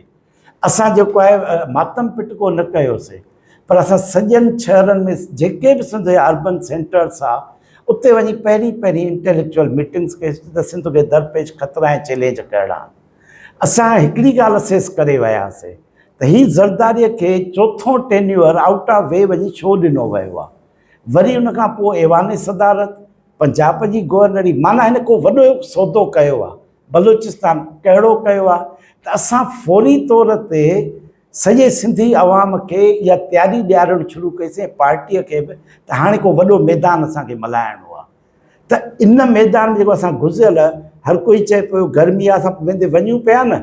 اسان جيڪو آهي ماتم پٽڪو نه ڪيوسي، پر اسان سڄن شهرن ۾ جيڪي به سنڌ جا اربن سينٽرس آ اتي وڃي پهرين پهرين انٽيليڪچوئل ميٽنگس ڪئيسي ته سنڌ کي درپيش خطرا ۽ چئلينج ڪهڙا آهن. اسان هڪڙي ڳالهه اسيس ڪري وياسي ته هي زرداري کي چوٿون ٽينيوئر آئوٽ آف وي وڃي ڇو ڏنو ويو آهي؟ وري ان کان پوء ايوان صدارت، پنجاب جي گورنري، معنيٰ هن ڪو وڏو سودو ڪيو آهي، بلوچستان ڪهڙو ڪيو آهي ته اسان فوري طور تي سڄي سنڌي عوام کي اها تياري ڏيارڻ شروع ڪئي سين ۽ پارٽيء کي به ته هاڻي ڪو وڏو ميدان اسان کي ملهائڻو آهي. ته ان ميدان ۾ جيڪو اسان گذريل هر ڪوئي چئي پيو گرمي آ اسان ويندي وڃون پيا نه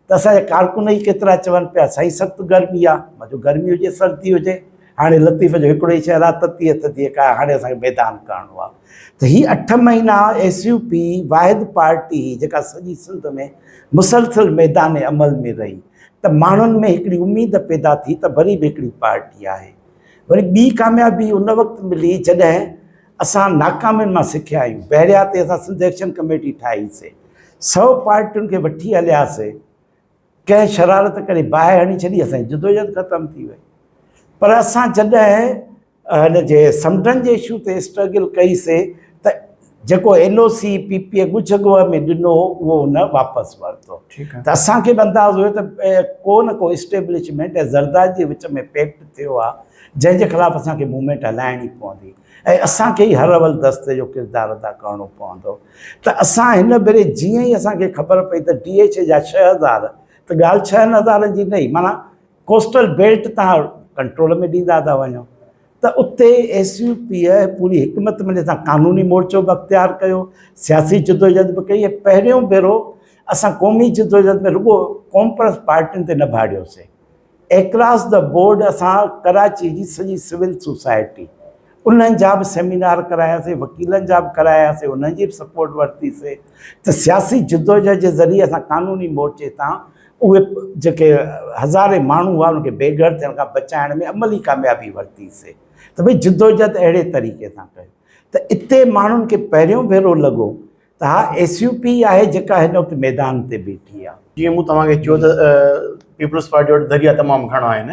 ته اسان جا ڪارڪن ئي ڪيترا چون پيا سائين سخت گرمي آ مان چيو گرمي هجي سردي هجي هاڻي لطيف جو هڪڙو ئي شعر آ تتيء ٿڌيء ڪا هاڻي اسان کي ميدان ڪرڻو آ ته هي 8 مهينا ايس يو پي واحد پارٽي هئي جيڪا سڄي سنڌ ۾ مسلسل ميدان عمل ۾ رهي ته ماڻهن ۾ هڪڙي اميد پيدا ٿي ته وري به هڪڙي پارٽي آهي وري ٻي ڪاميابي ان وقت ملي جڏهن اسان ناڪامين مان سکيا آهيون. بحريا تي اسان سنڌ ايڪشن ڪميٽي ٺاهي سي. 100 پارٽين کي وٺي هلياسي. ڪنهن شرارت ڪري باهه هڻي ڇڏي اسان جي جدوجهد ختم ٿي وئي. پر اسان جڏهن هن جي سمنڊن جي اشو تي اسٽرگل ڪئي سي ته جيڪو اين او سي پي پي اي ڳجهه ڳوهه ۾ ڏنو هو اهو هن واپس ورتو. ته اسان کي به اندازو هيو ته ڪو نه ڪو اسٽيبلشمينٽ ۽ زرداري جي وچ ۾ پيڪٽ ٿيو آهي جنهن جي خلاف اسان کي موومينٽ هلائڻي پوندي. ۽ اسان کي ئي هر اول دستي جو ڪردار ادا ڪرڻو پوندو ته اسان هن ڀيري جيئن ئي اسان کي خبر پئي ته ڊي ايڇ اي جا 6000 ته ڳالهه ڇهن هزارن جي نه هئي معنيٰ ڪوسٽل بيلٽ تان ڪنٽرول ۾ ڏيندا ٿا وڃو ته اتي ايس يو پي پوري حڪمت عملي سان قانوني مورچو به اختيار ڪيو، سياسي جدوجهد به ڪئي ۽ پهريون ڀيرو اسان قومي جدوجهد ۾ رڳو قومپرست پارٽين تي نه ڀاڙيوسين. ايڪراس the board اسان ڪراچي جي سڄي سول سوسائٽي انهن جا به سيمينار ڪراياسين، وڪيلن جا به ڪراياسين، انهن جي به سپورٽ ورتيسين ته سياسي جدوجهد جي ذريعي اسان قانوني مورچي تان اهي جيڪي هزارين ماڻهو هئا انهن کي بي گهر ٿيڻ کان بچائڻ ۾ عملي ڪاميابي ورتيسين ته ڀئي جدوجهد اهڙي طريقي سان ڪيو ته اتي ماڻهن کي پهريون ڀيرو لڳو ته اها ايس يو پي آهي جيڪا هن وقت ميدان تي بيٺي آهي. جيئن مون توهان کي چيو ته پيپلز پارٽي وٽ ذريعا تمام گهڻا آهن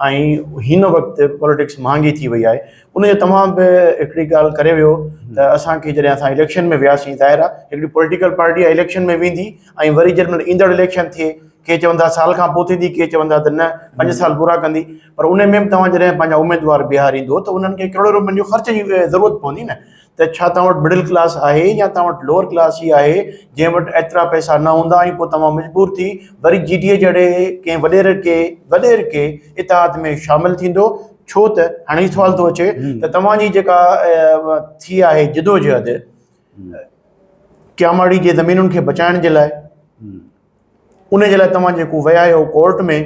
۽ هن وقت پاليٽڪس مهانگي ٿي وئي آهي ان جو توهان به هڪڙي ڳالهه ڪري ويو ته اسان کي جڏهن اسان اليڪشن ۾ وياسين ظاهر آهي هڪڙي پوليٽيڪل پارٽي آهي اليڪشن ۾ ويندي ۽ وري جڏهن مهل ايندڙ اليڪشن ٿئي ڪي چوندا سال کان پوء ٿيندي ڪي چوندا ته نه 5 سال پورا ڪندي پر ان ۾ به توهان جڏهن پنهنجا اميدوار بيهاريندو ته انهن کي ڪروڙين روپين جو خرچ جي ضرورت پوندي نه ته ڇا توهان وٽ مڊل ڪلاس آهي يا توهان وٽ لوئر ڪلاس ئي آهي جنهن وٽ ايترا پئسا نه هوندا ۽ پوء توهان مجبور ٿي وري جي ڊي اي جهڙي ڪنهن وڏيري کي اتحاد ۾ شامل ٿيندو ڇو ته هاڻي هي سوال ٿو اچي ته توهان جي جيڪا ٿي آهي جدوجهد ڪياماڙي جي زمينن کي بچائڻ جي لاء ان جي لاء توهان جيڪو ويا آهيو ڪورٽ ۾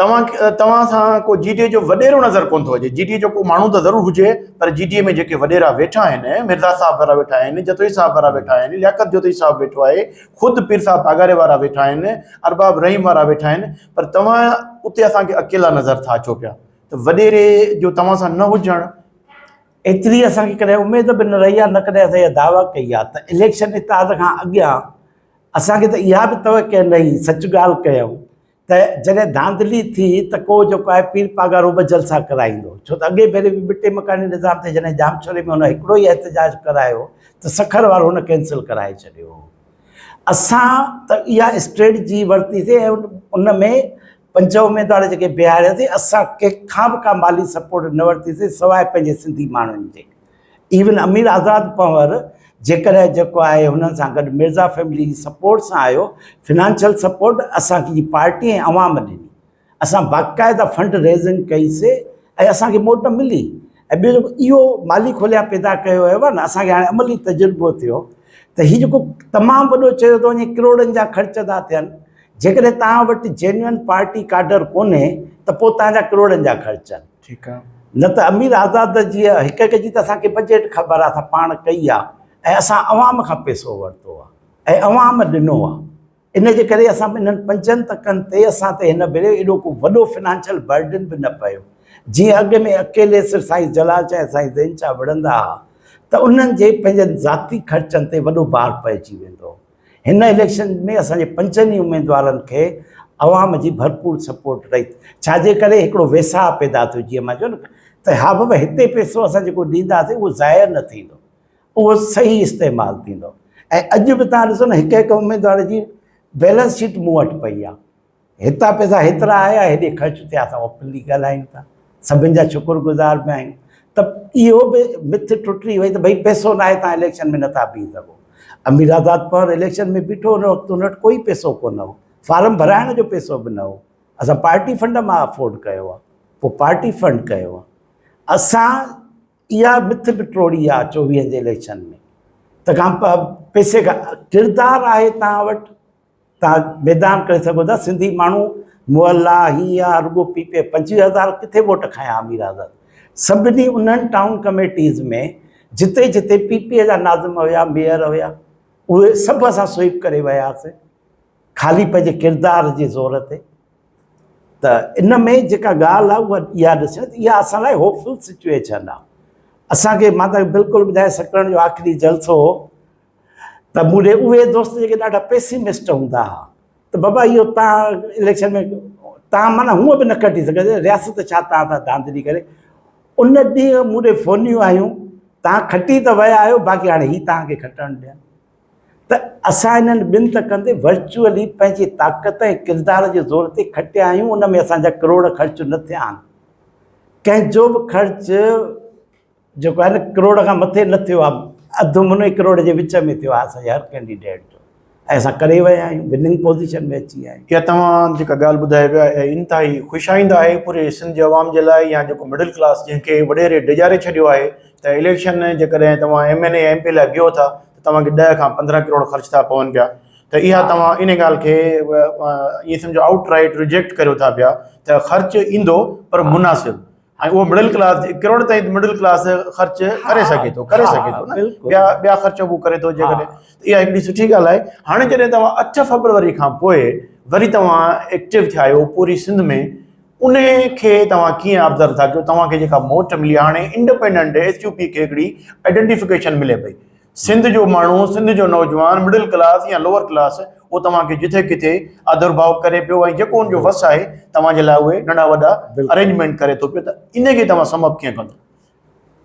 توهان توهان سان ڪو جي ڊي اي جو وڏيرو نظر ڪونه ٿو اچي. جي ڊي اي جو ڪو ماڻهو ته ضرور هجي پر جي ڊي اي ۾ جيڪي وڏيرا ويٺا آهن، مرزا صاحب وارا ويٺا آهن، جتوئي صاحب وارا ويٺا آهن، لياقت جتوئي صاحب ويٺو آهي، خود پير صاحب پاڳاري وارا ويٺا آهن، ارباب رحيم وارا ويٺا آهن پر توهان اتي اسان کي اڪيلا نظر ٿا اچو پيا ته وڏيري جو توهان سان نه هجڻ. ايتري اسان کي ڪڏهن اميد به نه رهي آهي نه ڪڏهن اسان اها دعويٰ ڪئي آهي ته اليڪشن اتحاد کان اڳيان اسان کي ته اها به توقع نه هئي، سچ ڳالهه ڪيائون ته جڏهن ڌانڌلي ٿي ته ڪو جيڪو آهي پير پاڳارو به جلسا ڪرائيندو، ڇو ته اڳئين ڀيري به ٻٽي مڪاني نظام تي جڏهن ڄامشوري ۾ هن هڪڙو ئي احتجاج ڪرايو ته سکر وارو هن ڪينسل ڪرائي ڇڏيو هو. اسان ته اها اسٽريٽجي ورتيسين ۽ ان ۾ پنج اميدوار جيڪي بيهارياسين اسان ڪنهن کان به ڪا مالي سپورٽ نه ورتيسين سواء پنهنجي سنڌي ماڻهن جي. ايون امير آزاد پنهور جيڪڏهن جيڪو آهي هنن سان گڏ مرزا فيملي جي سپورٽ سان آيو، فنانشل سپورٽ اسان کي جي پارٽي ۽ عوام ڏني. اسان باقاعده فنڊ ريزنگ ڪئي سي ۽ اسان کي موٽ ملي ۽ ٻيو جيڪو اهو مالي کوليا پيدا ڪيو ويو آهي نه اسان کي هاڻي عملي تجربو ٿيو ته هي جيڪو تمام وڏو چيو ٿو وڃي ڪروڙن جا خرچ ٿا ٿين. جيڪڏهن توهان وٽ جينوئن پارٽي ڪاڊر ڪونهي ته پوء توهان جا ڪروڙن جا خرچ آهن. ٺيڪ آ. نه ته امير آزاد جي هڪ هڪ جي ته اسان کي بجيٽ خبر آ، اسان پاڻ ڪئي آ ۽ اسان عوام کان پئسو ورتو آ ۽ عوام ڏنو آ. ان جي ڪري اسان انهن پنجن تڪن تي اسان تي هن ڀيري ايڏو ڪو وڏو فنانشل برڊن به نه پيو. جيئن اڳ ۾ اڪيلي سر سائين جلال شاهه ۽ سائين زين شاهه وڙهندا ها ته انهن جي پنهنجن ذاتي خرچن تي وڏو بار پئجي ويندو هو. هن اليڪشن ۾ اسان جي پنجن ئي اميدوارن کي عوام جي ڀرپور سپورٽ رهي ڇا جي ڪري هڪڙو ويساهه پيدا ٿيو جيئن مان چيو نه ته ها بابا هتي پئسو اسان جيڪو ڏينداسين اهو ضايع نه ٿيندو اهو صحيح استعمال ٿيندو ۽ اڄ به تان ڏسو نه هڪ هڪ اميدوار جي بيلنس شيٽ مون وٽ پئي آهي هتان پئسا هيترا آيا هيڏي خرچ ٿيا اسان اوپنلي ڳالهايون ٿا سڀن جا شڪر گذار به آهيون ته اهو به مٿ ٽٽي وئي ته ڀئي پئسو ناهي تان اليڪشن ۾ نٿا بيهي سگهو امير آزاد پنهور اليڪشن ۾ بيٺو ان وقت ان وٽ ڪوئي پئسو ڪونه هو فارم ڀرائڻ جو پئسو به نه هو اسان پارٽي فنڊ مان افورڊ ڪيو آهي پوء پارٽي فنڊ ڪيو آهي اسان اها مٿ به ٽوڙي آهي چوويهن جي اليڪشن ۾ ته کان پئسي کان ڪردار آهي تان وٽ تان ميدان ڪري سگهو ٿا سنڌي ماڻهو مئل آ هي آ رڳو پي پي 25 هزار ڪٿي ووٽ کنيا امير آزاد سڀني انهن ٽائون ڪميٽيز ۾ جتي جتي پي پي جا ناظم هيا ميئر هيا اهي سڀ اسان سوئپ ڪري وياسي خالي پنهنجي ڪردار جي زور تي ته ان ۾ جيڪا ڳالهه آهي اها اها ڏسڻ ته اها اسان لاء هوپ فل سچويشن آهي اسانکي مان ته بلڪل ٻڌايان سڪرڻ جو آخري جلسو هو ته مون ڏي اهي دوست جيڪي ڏاڍا پيسيمسٽ هوندا هئا ته بابا اهو تان اليڪشن ۾ تان معنيٰ هونء به نه کٽي سگهندي رياست ڇا تان تان ڌانڌلي ڪري ان ڏينهن مون ڏي فونيون آيون تان کٽي ته ويا آهيو باقي هاڻي هي تان کي کٽڻ ڏين ته اسان انهن ٻن تڪن تي ورچوئلي پنهنجي طاقت ۽ ڪردار جي زور تي کٽيا آهيون ان ۾ اسان جا ڪروڙ خرچ نه ٿيا آهن ڪنهن جو به خرچ جيڪو آهي نه ڪروڙ کان مٿي نه ٿيو آهي اڌ منو ڪروڙ جي وچ ۾ ٿيو آهي اسان جي هر ڪينڊيڊيٽ جو ۽ اسان ڪري ويا آهيون وننگ پوزيشن ۾ اچي ويا آهيون. اها توهان جيڪا ڳالهه ٻڌائي پيا اها انتهائي خوش آئنده آهي پوري سنڌ جي عوام جي لاء يا جيڪو مڊل ڪلاس جنهن کي وڏيري ڊيڄاري ڇڏيو آهي ته اليڪشن جيڪڏهن توهان ايم اين اي ايم پي لاء بيهو ٿا ته توهان کي 10 کان 15 ڪروڙ خرچ ٿا پون پيا ته اها توهان ان ڳالهه کي ائين سمجهو آئوٽ رائيٽ ريجيڪٽ ڪريو ٿا پيا ته خرچ ايندو پر مناسب ۽ اهو مڊل ڪلاس ڪروڙ تائين مڊل ڪلاس خرچ ڪري سگهي ٿو ڪري سگهي ٿو نه ٻيا ٻيا خرچ هو ڪري ٿو جيڪڏهن اها هڪڙي سٺي ڳالهه آهي هاڻي جڏهن توهان 8 فبروري کان پوء وري توهان ايڪٽو ٿيا آهيو پوري سنڌ ۾ ان کي توهان ڪيئن آبزرو ٿا ڪيو توهان کي جيڪا موٽ ملي هاڻي انڊيپينڊنٽ ايس يو پي کي هڪڙي آئيڊنٽيفڪيشن ملي پئي سنڌ جو ماڻهو، سنڌ جو نوجوان، مڊل ڪلاس يا لوئر ڪلاس، اهو توهان کي جٿي ڪٿي آڌر ڀاء ڪري پيو ۽ جيڪو ان جو وس آهي توهان جي لاء اهي ننڍا وڏا ارينجمينٽ ڪري ٿو پيو ته ان کي توهان سم اپ ڪيئن ڪندو؟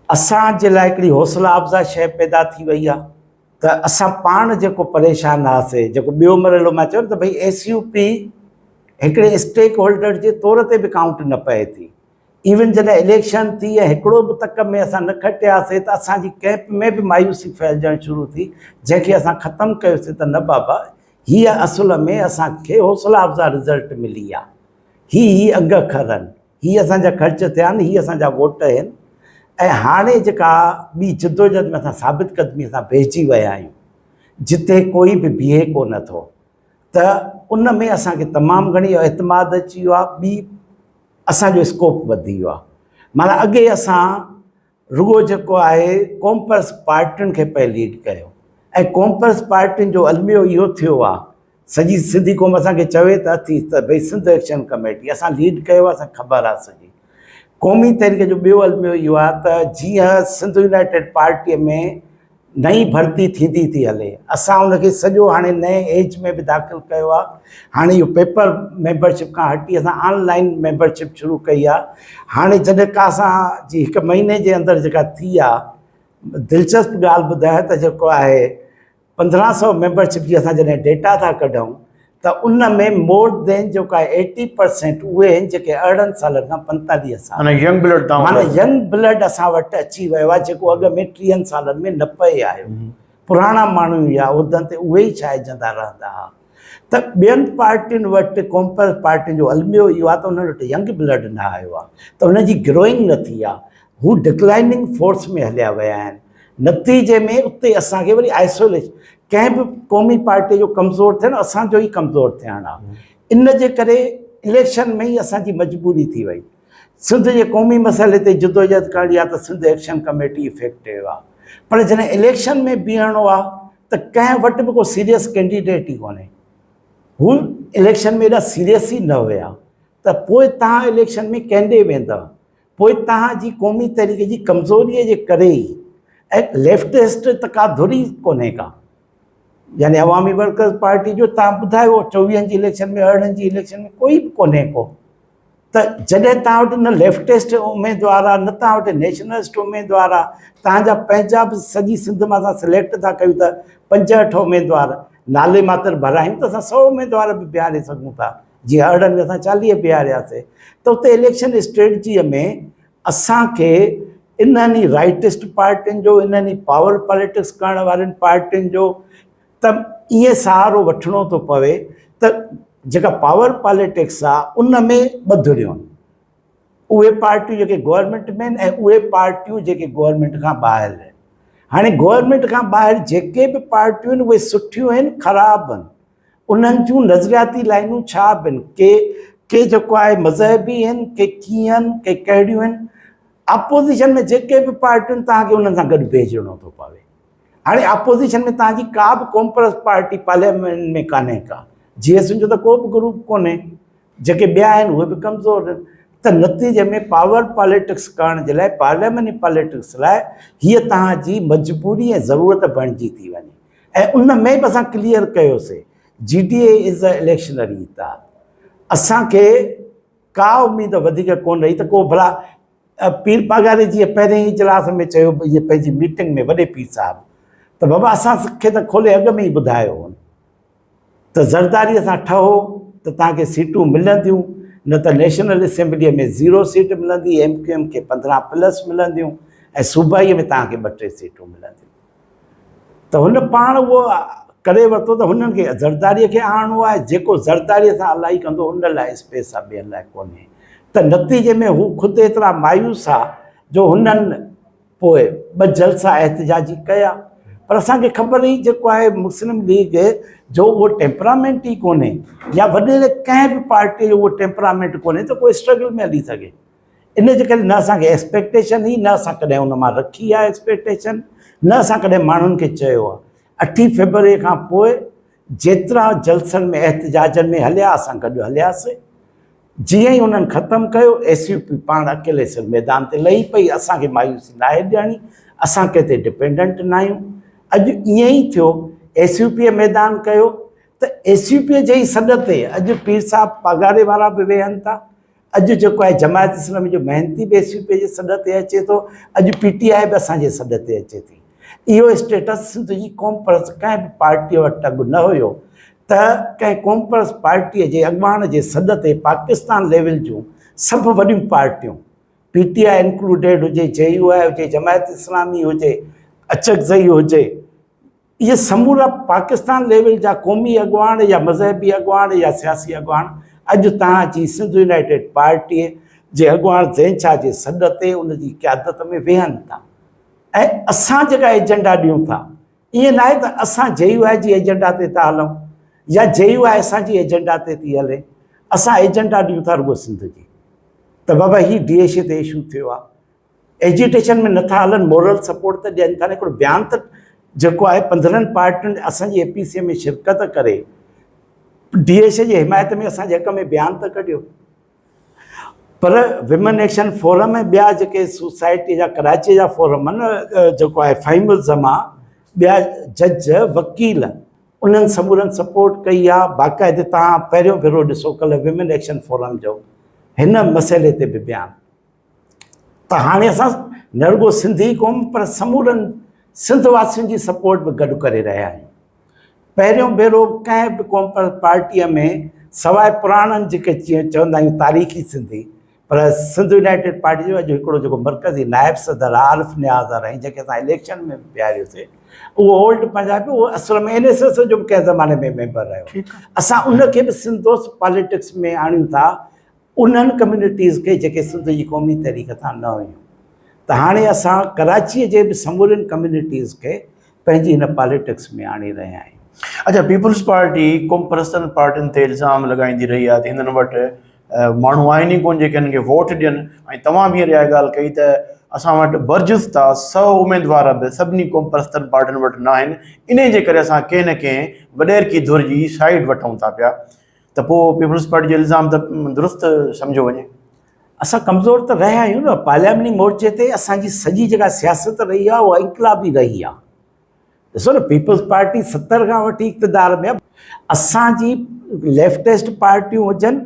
اسان جي لاء هڪڙي حوصلا افزا شيء پيدا ٿي وئي آهي ته اسان پاڻ جيڪو پريشان هئاسي، جيڪو ٻيو مرحلو مان چيو نه ته ڀئي ايس يو پي هڪڙي اسٽيڪ هولڊر جي طور تي به ڪائونٽ نه پئي ٿي. ايون جڏهن اليڪشن ٿي ۽ هڪڙو به تڪ ۾ اسان نه کٽياسي ته اسان جي ڪئمپ ۾ به مايوسي ڦهلجڻ شروع ٿي جنهن کي اسان ختم ڪيوسي ته نه بابا هيء اصل ۾ اسان کي حوصلا افزا رزلٽ ملي آ هي هي انگ اکر آهن هي اسان جا خرچ ٿيا آهن هي اسان جا ووٽ آهن ۽ هاڻي جيڪا ٻي جدوجهد ۾ اسان ثابت قدمي سان بيهجي ويا آهيون جتي ڪوئي به بيهي ڪو نه ٿو ته ان ۾ اسان کي تمام گهڻي اعتماد اچي ويو آهي ٻي اسان جو اسڪوپ وڌي ويو آهي معنيٰ اڳي اسان رڳو جيڪو آهي قومپرست پارٽين کي پئي ليڊ ڪيو ۽ قومپرست پارٽين جو الميو اهو ٿيو آهي سڄي سنڌي قوم اسان کي چوي ته اٿي ته ڀئي سنڌ ايڪشن ڪميٽي اسان ليڊ ڪيو آهي اسان کي خبر آهي سڄي قومي تحريڪ جو ٻيو الميو اهو آهي ته جيئن سنڌ يونائيٽيڊ پارٽيء ۾ نئين ڀرتي ٿيندي ٿي هلي. اسان ان کي سڄو هاڻي نئين ايج ۾ به داخل ڪيو آهي. هاڻي اهو پيپر ميمبرشپ کان هٽي اسان آن لائين ميمبرشپ شروع ڪئي آهي. هاڻي جڏهن کا اسان جي هڪ مهيني جي اندر جيڪا ٿي آهي دلچسپ ڳالهه ٻڌايان ته جيڪو آهي 1500 ميمبرشپ جي اسان جڏهن ڊيٽا ٿا ڪڍون ته ان ۾ مور دين جيڪو آهي ايٽي پرسينٽ اهي آهن جيڪي 18 سالن کان 45 سال معنيٰ ينگ بلڊ تان معنيٰ ينگ بلڊ اسان وٽ اچي ويو آهي جيڪو اڳ ۾ 30 سالن ۾ نه پئي آيو. پراڻا ماڻهو يا عهدن تي اهي ئي ڇائجندا رهندا ها ته ٻين پارٽين وٽ قومپرست پارٽين جو الميو اهو آهي ته انهن وٽ ينگ بلڊ نه آيو آهي ته انهن جي گروئنگ نه ٿي آهي هو ڊڪلائننگ فورس ۾ هليا ويا آهن نتيجي ۾ اتي اسان کي وري آئسوليشن ڪنهن به قومي پارٽي جو ڪمزور ٿيڻ اسان جو ئي ڪمزور ٿيڻ آ. ان جي ڪري اليڪشن ۾ ئي اسان جي مجبوري ٿي وئي. سنڌ جي قومي مسئلي تي جدوجهد ڪرڻي آ ته سنڌ ايڪشن ڪميٽي افيڪٽو آ. پر جڏهن اليڪشن ۾ بيهڻو آ ته ڪنهن وٽ به ڪو سيريس ڪينڊيڊيٽ ئي ڪونهي. هو اليڪشن ۾ ايڏا سيريس ئي نه هيا ته پوء توهان اليڪشن ۾ ڪنهن ڏي ويندؤ؟ پوء توهان جي قومي تحريڪ جي ڪمزوريء جي ڪري ئي ۽ ليفٽسٽ ته ڪا ڌر ئي ڪونهي ڪا يعني عوامي ورڪرز پارٽي جو توهان ٻڌايو چوويهن جي اليڪشن ۾ 18 جي اليڪشن ۾ ڪوئي به ڪونهي ڪو ته جڏهن توهان وٽ نه ليفٽسٽ اميدوار آ نه توهان وٽ نيشنلسٽ اميدوار آ توهان جا پنهنجا به سڄي سنڌ مان اسان سليڪٽ ٿا ڪيون ته پنج اٺ اميدوار نالي ماتر ڀرايون ته اسان 100 اميدوار به بيهاري سگهون ٿا جيئن 18 ۾ اسان 40 بيهارياسي ته اتي اليڪشن اسٽريٽجيء ۾ اسان کي انهن ئي رائٽسٽ پارٽين جو انهن ئي پاور پاليٽڪس ڪرڻ وارين پارٽين جو ته ائين سهارو وٺڻو ٿو پوي ته جيڪا پاور پاليٽڪس آ ان ۾ ٻه ڌريون آهن اهي پارٽيون جيڪي گورنمينٽ ۾ آهن ۽ اهي پارٽيون جيڪي گورنمينٽ کان ٻاهر آهن هاڻي گورنمينٽ کان ٻاهر جيڪي به پارٽيون آهن اهي سٺيون آهن خراب آهن انهن جون نظرياتي لائنون ڇا به آهن، ڪي ڪي جيڪو آهي مذهبي آهن، ڪي ڪيئن آهن، ڪي ڪهڙيون آهن. اپوزيشن ۾ جيڪي به پارٽيون آهن توهان کي انهن سان گڏ بيهجڻو ٿو پوي. هاڻي اپوزيشن ۾ توهان جي ڪا به قومپرست پارٽي پارليامينٽ ۾ ڪانهي ڪا. جي ايس جو ته ڪو به گروپ ڪونهي. جيڪي ٻيا آهن اهي به ڪمزور آهن. ته نتيجي ۾ پاور پاليٽڪس ڪرڻ جي لاء پارلياماني پاليٽڪس لاء هيء توهان جي مجبوري ۽ ضرورت بڻجي ٿي وڃي. ۽ ان ۾ به اسان ڪليئر ڪيوسي جي ڊي اي از ا اليڪشنري اتحاد اسان کي ڪا اميد وڌيڪ ڪون رهي ته ڪو ڀلا پير پاڳاري جيئن پهرين اجلاس ۾ چيو ائين پنهنجي ميٽنگ ۾ وڏي پير صاحب ته بابا اسان کي ته کولي اڳ ۾ ئي ٻڌايو هو ته زرداري سان ٺهو ته توهان کي سيٽون ملنديون نه ته نيشنل اسيمبليء ۾ زيرو سيٽ ملندي ايم ڪيو ايم کي 15 پلس ملنديون ۽ صوبائي ۾ توهان کي ٻه ٽي سيٽون ملنديون ته هن پاڻ اهو ڪري ورتو ته هنن کي زرداريء کي آڻڻو آهي، جيڪو زرداريء سان الائي ڪندو ان لاء اسپيس آهي ٻين لاء ڪونهي. ته نتيجي ۾ هو خود ايترا مايوس ها جو هنن پوء ٻه جلسا احتجاجي ڪيا. پر اسان کي خبر هئي جيڪو آهي مسلم ليگ جو اهو ٽيمپرامينٽ ئي ڪونهي يا وڏيري ڪنهن به پارٽيء جو اهو ٽيمپرامينٽ ڪونهي ته ڪو اسٽرگل ۾ هلي سگهي. ان جي ڪري نه اسان کي ايڪسپيڪٽيشن هئي نه اسان ڪڏهن ان مان رکي آهي ايڪسپيڪٽيشن نه اسان ڪڏهن ماڻهن کي چيو آهي. اٺين فيبروري کان پوء جيترا جلسن ۾ احتجاجن ۾ هليا اسان گڏ هلياسي. جيئن ئي انهن ختم ڪيو ايس يو پي پاڻ اڪيلي سر ميدان تي لهي پئي. اسان کي مايوسي ناهي ڏيڻي، اسان ڪنهن تي ڊپينڊنٽ ناهيون. اڄ ائين ئي ٿيو ايس يو پيء ميدان ڪيو ته ايس يو پيء جي ئي سڏ تي اڄ پير صاحب پاڳاري وارا به ويهن ٿا. اڄ جيڪو آهي جماعت اسلامي جو محنتي به ايس يو پي جي سڏ تي اچي ٿو، اڄ پي ٽي آء به اسان جي سڏ تي اچي ٿي. اهو اسٽيٽس سنڌ جي قومپرست ڪنهن به پارٽيء وٽ اڳ نه هيو ته ڪنهن قومپرست پارٽيء جي اڳواڻ جي سڏ تي پاڪستان ليول جون سڀ وڏيون پارٽيون، پي ٽي آء انڪلوڊيڊ هجي، جي يو آء هجي، جماعت اسلامي هجي، اچڪزئي هجي، اهي سمورا پاڪستان ليول جا قومي اڳواڻ يا مذهبي اڳواڻ يا سياسي اڳواڻ اڄ توهان جي سنڌ يونائيٽيڊ پارٽيء جي اڳواڻ زين شاهه جي سڏ تي ان جي قيادت ۾ ويهن ٿا ۽ اسان جيڪا ايجنڊا ڏيون ٿا ائين ناهي ته اسان جي يو آء جي ايجنڊا تي ٿا هلون يا جي يو آء اسان جي ايجنڊا تي ٿي هلي اسان ايجنڊا ڏيون ٿا رڳو سنڌ جي ته بابا هي ڊي ايڇ اي تي اشو ٿيو آهي ايجيٽيشن ۾ نٿا هلن مورل سپورٽ ته ڏين ٿا نه هڪڙو بيان ته جيڪو آهي 15 پارٽين اسان جي اي پي سي ۾ شرڪت ڪري ڊي ايڇ اي جي حمايت ۾ اسان جي حق ۾ بيان ته ڪڍيو پر ويمن ايڪشن فورم ۽ ٻيا جيڪي سوسائٽي جا ڪراچي جا فورم آهن جيڪو آهي فهيم الزمان ٻيا جج وڪيل انهن سمورن سپورٽ ڪئي آهي باقاعدي تان پهريون ڀيرو ڏسو ڪلهه ويمن ايڪشن فورم جو هن مسئلي تي به بيان ته هاڻي اسان نه رڳو سنڌي قوم پر سمورن سنڌ واسين جي سپورٽ به گڏ ڪري رهيا آهيون. پهريون ڀيرو ڪنهن به قوم پرست پارٽيء ۾ سواء پراڻن جيڪي چوندا آهيون تاريخي سنڌي پر سنڌ يونائيٽيڊ پارٽي جو اڄ هڪڙو جيڪو مرڪزي نائب صدر عارف نياز آرائين جنهن کي اسان اليڪشن ۾ به بيهاريوسي اهو اولڊ پنجابي اهو اصل ۾ اين ايس ايس جو به ڪنهن زماني ۾ ميمبر رهيو اسان ان کي به سنڌ دوست پاليٽڪس ۾ آڻيون ٿا انهن ڪميونٽيز کي جيڪي سنڌ جي قومي تحريڪ سان نه هيون ته هاڻي اسان ڪراچيء جي به سمورين ڪميونٽيز کي پنهنجي هن پاليٽڪس ۾ آڻي رهيا آهيون. اڇا پيپلز پارٽي قومپرستن پارٽين تي الزام لڳائيندي رهي آهي ته هنن وٽ ماڻهو آهن ئي ڪونه جيڪي هنن کي ووٽ ڏين ۽ توهان به هينئر اها ڳالهه ڪئي ته اسان وٽ برجستا سو اميدوار به سڀني قومپرستن پارٽين وٽ نه آهن انهي جي ڪري اسان ڪنهن نه ڪنهن وڏيرڪي ڌر جي سائيڊ وٺون ٿا پيا ته پوء پيپلز پارٽي جو الزام ته درست سمجهيو وڃي. اسان ڪمزور ته رهيا آهيون نه، پارلياماني مورچي تي اسان جي سڄي جيڪا سياست رهي آهي اها انقلابي رهي آهي. ڏسو نه پيپلز پارٽي 70 کان وٺي اقتدار ۾ آهي، اسان جي ليفٽسٽ پارٽيون هجن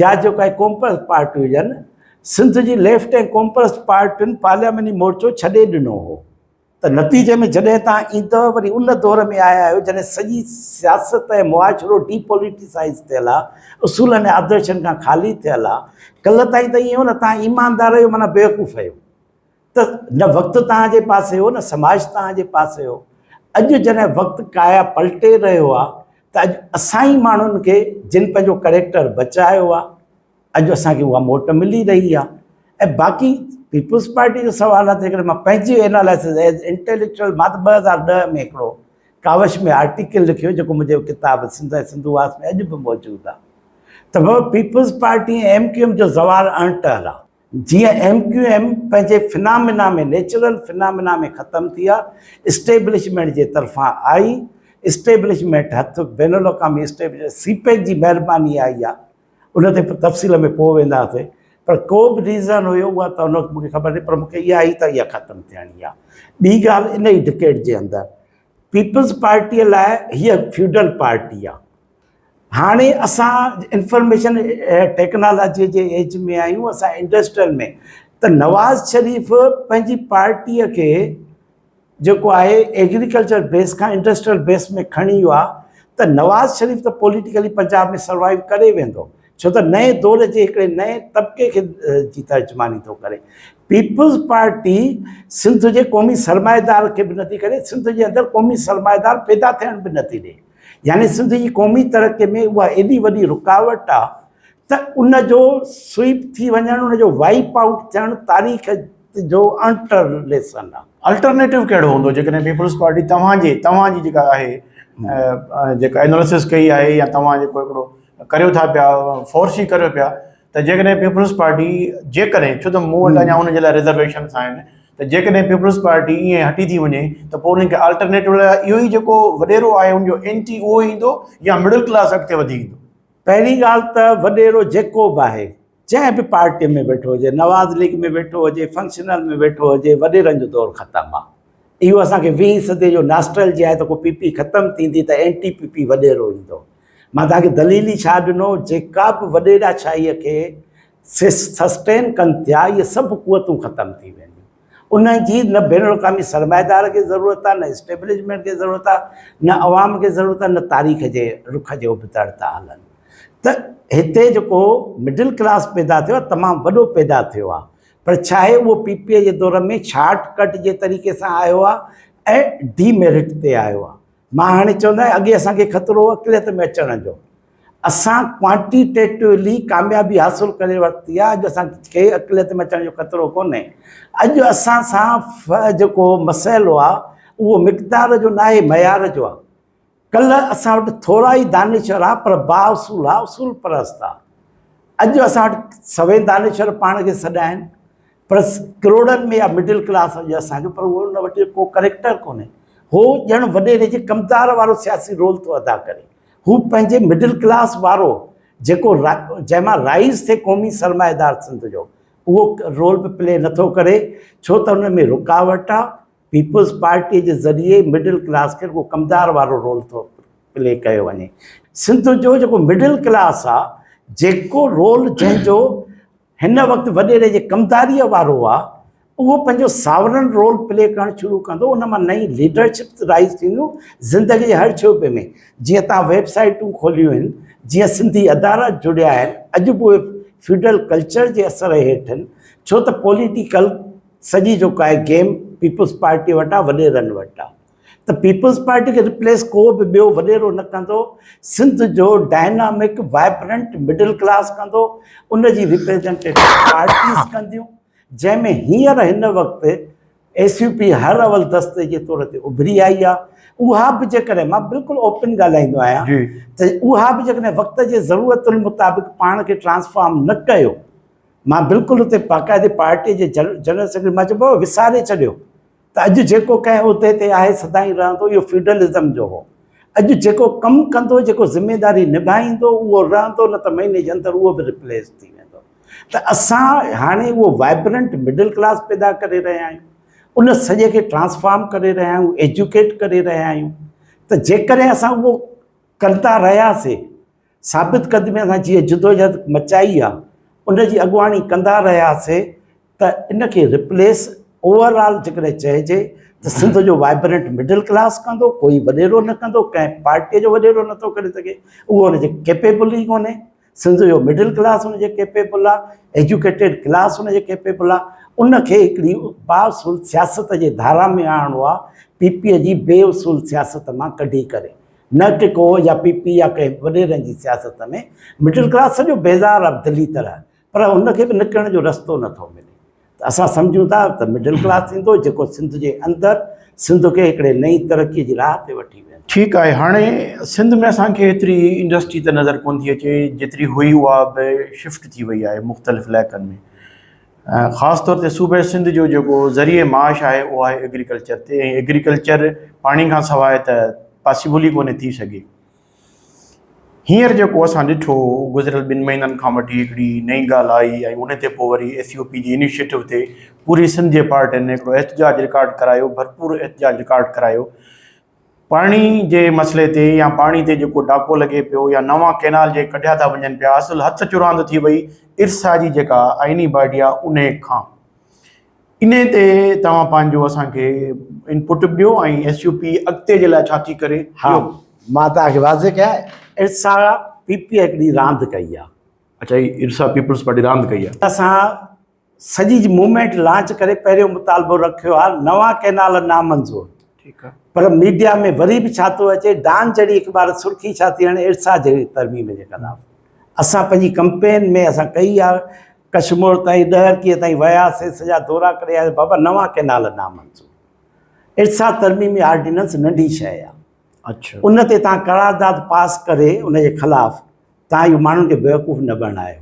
يا جيڪا قومپرست پارٽيون هجن، سنڌ جي ليفٽ ۽ قومپرست پارٽين پارلياماني مورچو ڇڏي ڏنو هو. ته نتيجي ۾ جڏهن توهان ايندؤ وري ان دور ۾ آيا آهيو جڏهن سڄي سياست ۽ معاشرو ڊي پوليٽيسائيز ٿيل آهي، اصولن ۽ آدرشن کان خالي ٿيل آهي. ڪلهه تائين ته ائين هو نه توهان ايماندار آهيو معنيٰ بيوقوف آهيو ته نه وقت توهان جي پاسي هو نه سماج توهان جي پاسي هو. اڄ جڏهن وقت ڪايا پلٽي رهيو آهي ته اڄ اسان ئي ماڻهن کي جن پنهنجو ڪريڪٽر بچايو آهي، اڄ اسان کي اها موٽ ملي رهي آهي ۽ باقي پيپلز پارٽي جو سوال آهي ته جيڪڏهن مان پنهنجي اينالائسز ايز انٽيليڪچوئل مان ته 2010 ۾ هڪڙو ڪاوش ۾ آرٽيڪل لکيو جيڪو منهنجي ڪتاب سنڌ ۽ سنڌوواس ۾ اڄ به موجود آهي ته بابا peoples party ۽ M Q M جو زوال اڻٽر آهي. جيئن ايم ڪيو ايم پنهنجي فنامنا ۾ نيچرل فنامنا ۾ ختم ٿي آ، اسٽيبلشمينٽ جي طرفان آئي، اسٽيبلشمينٽ هٿ بين الاقوامي اسٽيبلشمينٽ سي پيڪ جي مهرباني آئي آ، ان تي تفصيل ۾ پوء وينداسين پر ڪو به ريزن هيو اها ته ان وقت مونکي خبر ناهي پر مونکي اها هئي ته اها ختم ٿيڻي آ. ٻي ڳالهه ان ئي ڊڪيڊ جي اندر پيپلز پارٽيء لاء هيء فيوڊل پارٽي آ. هاڻي اسان انفارميشن ٽيڪنالاجيء جي ايج ۾ آهيون، اسان انڊسٽريل ۾ ته نواز شريف پنهنجي پارٽيء کي جيڪو آهي ايگريڪلچر بيس کان انڊسٽريل بيس ۾ کڻي ويو آهي ته نواز شريف ته پوليٽيڪلي پنجاب ۾ سروائيو ڪري ويندو ڇو ته نئين دور جي هڪڙي نئين طبقي کي جي ترجماني ٿو ڪري. پيپلز پارٽي سنڌ جي قومي سرمائيدار کي به نٿي ڪري، سنڌ جي اندر قومي سرمائيدار پيدا ٿيڻ به نٿي ڏي. يعني سنڌ جي قومي ترقي ۾ اها ايڏي وڏي رڪاوٽ آ ته ان جو سوئپ ٿي وڃڻ، ان جو وائپ آئوٽ ٿيڻ تاريخ جو اڻٽر ليسن آ. الٽرنيٽو ڪهڙو هوندو جيڪڏهن پيپلز پارٽي توهان جي توهان جي جيڪا آهي جيڪا اناليسس ڪئي آهي يا توهان جيڪو هڪڙو ڪريو ٿا پيا فورسي ڪريو پيا ته جيڪڏهن پيپلز پارٽي جيڪڏهن ڇو ته مون وٽ اڃا ان جي لاء ريزرويشنس آهن ته جيڪڏهن پيپلز پارٽي ائين هٽي ٿي وڃي ته پوء انهن کي آلٽرنيٽو لاء اهو ئي جيڪو وڏيرو آهي ان جو اينٽي اهو ايندو يا مڊل ڪلاس اڳتي وڌي ايندو. پهرين ڳالهه ته وڏيرو جيڪو به آهي جنهن به پارٽي ۾ ويٺو هجي نواز ليگ ۾ ويٺو هجي فنڪشنل ۾ ويٺو هجي وڏيرن جو دور ختم آهي اهو اسان کي ويهين صدي جو ناسٽلجيا آهي ته ڪو پي پي ختم ٿيندي ته اينٽي پي پي وڏيرو ايندو مان توهان کي دليل ئي ڇا ڏنو، جيڪا به وڏيرا شاهيء کي سسٽين ڪن ٿيا، اهي سڀ قوتون ختم ٿي وينديون. انهن جي نه بين الاقوامي سرمائيدار کي ضرورت آهي، نه اسٽيبلشمينٽ کي ضرورت آهي، نه عوام کي ضرورت آهي، نه تاريخ جي رخ جي ابتڙ ٿا هلن. ته هتي جيڪو مڊل ڪلاس پيدا ٿيو آهي، تمام وڏو پيدا ٿيو آهي، پر ڇا آهي اهو پي پي جي دور ۾ شارٽ ڪٽ جي طريقي سان آيو آهي ۽ ڊي ميرٽ تي آيو آهي. مان هاڻي چوندو آهيان اڳي اسان کي خطرو هو اقليت ۾ اچڻ جو، اسان ڪوانٽيٽيٽولي ڪاميابي حاصل ڪري ورتي آهي، اڄ اسان کي اقليت ۾ اچڻ جو خطرو ڪونهي. اڄ اسان سان جيڪو مسئلو آهي اهو مقدار جو ناهي معيار جو آهي. ڪلهه اسان وٽ ٿورا ئي دانشور ها پر بااصول ها، اصول پرست ها. اڄ اسان وٽ سوين دانشور پاڻ کي سڏائن پر ڪروڙن ۾ يا مڊل ڪلاس هجي اسان جو پر اهو ان وٽ ڪو ڪريڪٽر ڪونهي. هو ڄڻ وڏيري جي ڪمدار وارو سياسي رول ٿو ادا ڪري. هو پنهنجي مڊل ڪلاس وارو جيڪو جنهن مان رائز ٿئي قومي سرمائيدار سنڌ جو اهو رول به پلي نٿو ڪري ڇو ته ان ۾ رڪاوٽ آ. پيپلز پارٽي جي ذريعي مڊل ڪلاس کي رڳو ڪمدار وارو رول ٿو پلي ڪيو وڃي. سنڌ جو جيڪو مڊل ڪلاس آ جيڪو رول جنهن جو هن وقت وڏيري جي ڪمداريء وارو آ، اهو پنهنجو ساورن رول پلي ڪرڻ شروع ڪندو، ان مان نئين ليڊرشپس رائز ٿينديون زندگي جي هر شعبي ۾، جيئن توهان ويب سائيٽون کوليون آهن، جيئن سنڌي ادارا جڙيا آهن، اڄ به اهي فيوڊل ڪلچر جي اثر هيٺ آهن، ڇو ته پوليٽيڪل سڄي جيڪا آهي گيم پيپلز پارٽي وٽ آ، وڏيرن وٽ آ. ته پيپلز پارٽي کي ريپليس ڪو به ٻيو وڏيرو نه ڪندو، سنڌ جو ڊائنامڪ وائبرنٽ مڊل ڪلاس ڪندو، ان جي ريپريزنٽيٽو پارٽيز ڪنديون، جنهن ۾ هينئر هن وقت ايس يو پي هر اول دستي جي طور تي اڀري آئي آهي. اها به جيڪڏهن مان بلڪل اوپن ڳالهائيندو آهيان ته اها به جيڪڏهن وقت جي ضرورتن مطابق پاڻ کي ٽرانسفارم نه ڪيو، مان بلڪل اتي باقاعدي پارٽي جي جنرل سيڪريٽري مان چيو بابا وساري ڇڏيو ته اڄ جيڪو ڪنهن عهدي تي آهي سدائين رهندو، اهو فيوڊلزم جو هو. اڄ جيڪو ڪم ڪندو، جيڪو ذميواري نڀائيندو اهو رهندو، نه ته مهيني جي اندر اهو به ريپليس ٿي ويندو. ته اسان هاڻي اهو وائبرنٽ مڊل ڪلاس پيدا ڪري رهيا آهيون، ان سڄي کي ٽرانسفارم ڪري رهيا آهيون، ايجوڪيٽ ڪري رهيا آهيون ته جيڪڏهن اسان اهو ڪندا رهياسي، ثابت قدمي سان جيئن جدوجهد مچائي آهي ان جي اڳواڻي ڪندا رهياسي ته ان کي ريپليس اوور آل جيڪڏهن چئجي ته سنڌ جو وائبرنٽ مڊل ڪلاس ڪندو، ڪوئي وڏيرو نه ڪندو، ڪنهن پارٽيء جو وڏيرو نٿو ڪري سگهي، اهو ان جي ڪيپيبل ئي ڪونهي. سنڌ جو مڊل ڪلاس ان جي ڪيپيبل آ، ايجوڪيٽيڊ ڪلاس ان جي ڪيپيبل آ، ان کي هڪڙي بااصول سياست جي ڌارا ۾ آڻڻو آ، پي پي جي بي اصول سياست مان ڪڍي ڪري، نه ڪي ڪو يا پي پي يا ڪنهن وڏيرن جي سياست ۾، مڊل ڪلاس سڄو بيزار آ دلي طرح، پر ان کي به نڪرڻ جو رستو نٿو ملي. ته اسان سمجهون ٿا ته مڊل ڪلاس ٿيندو جيڪو سنڌ جي اندر سنڌ کي هڪڙي نئين ترقي جي راهه تي وٺي ويندو. ٺيڪ آهي هاڻي سنڌ ۾ اسان کي ايتري انڊسٽري ته نظر ڪونه ٿي اچي جيتري هئي اها به شفٽ ٿي وئي آهي مختلف علائقن ۾ خاص طور تي صوبي سنڌ جو جيڪو ذريعي معاش آهي اهو آهي ايگريڪلچر تي ۽ ايگريڪلچر پاڻي کان سواء ته پاسيبل ئي ڪونهي ٿي سگهي. هينئر جيڪو اسان ڏٺو گذريل ٻن مهينن کان وٺي هڪڙي نئين ڳالهه آئي ۽ ان تي پوء وري ايس يو پي جي انيشيٽو تي پوري سنڌ جي پارٽين هڪڙو احتجاج رڪارڊ ڪرايو، ڀرپور احتجاج رڪارڊ ڪرايو. پاڻي جي مسئلي تي يا پاڻي تي جيڪو ڊاڪو لڳي پيو يا نوان ڪينال جي ڪڍيا ٿا وڃن پيا اصل هٿ چراند ٿي وئي ارسا جي جيڪا آئيني باڊي آهي انهي کان. انهي تي توهان پنهنجو اسان کي انپٽ به ڏيو ۽ ايس يو پي اڳتي جي لاء ڇا ٿي ڪري ها مان توهان کي واضح ڪيان ارسا پي پي هڪڙي راند ڪئي آهي. اڇا هي ارسا پيپلز پارٽي راند ڪئي آهي. اسان سڄي جي موومينٽ لانچ ڪري پهريون مطالبو رکيو آهي نوان ڪئنال نامنظور ٺيڪ آهي. پر ميڊيا ۾ وري به ڇا ٿو اچي ڊان جهڙي اخبار سرخي ڇا ٿي هڻي ارسا جي ترميم جي خلاف اسان پنهنجي ڪمپين ۾ اسان ڪئي آهي ڪشمور تائين ڏهرڪيء تائين وياسين، سڄا دورا ڪري آياسين، بابا نوان ڪئنال نامنظور. ارسا ترميمي آرڊيننس ننڍي شيء آ. ان تي توهان قرارداد پاس ڪري ان جي خلاف توهان اهو ماڻهن کي بيوقوف نه بڻايو.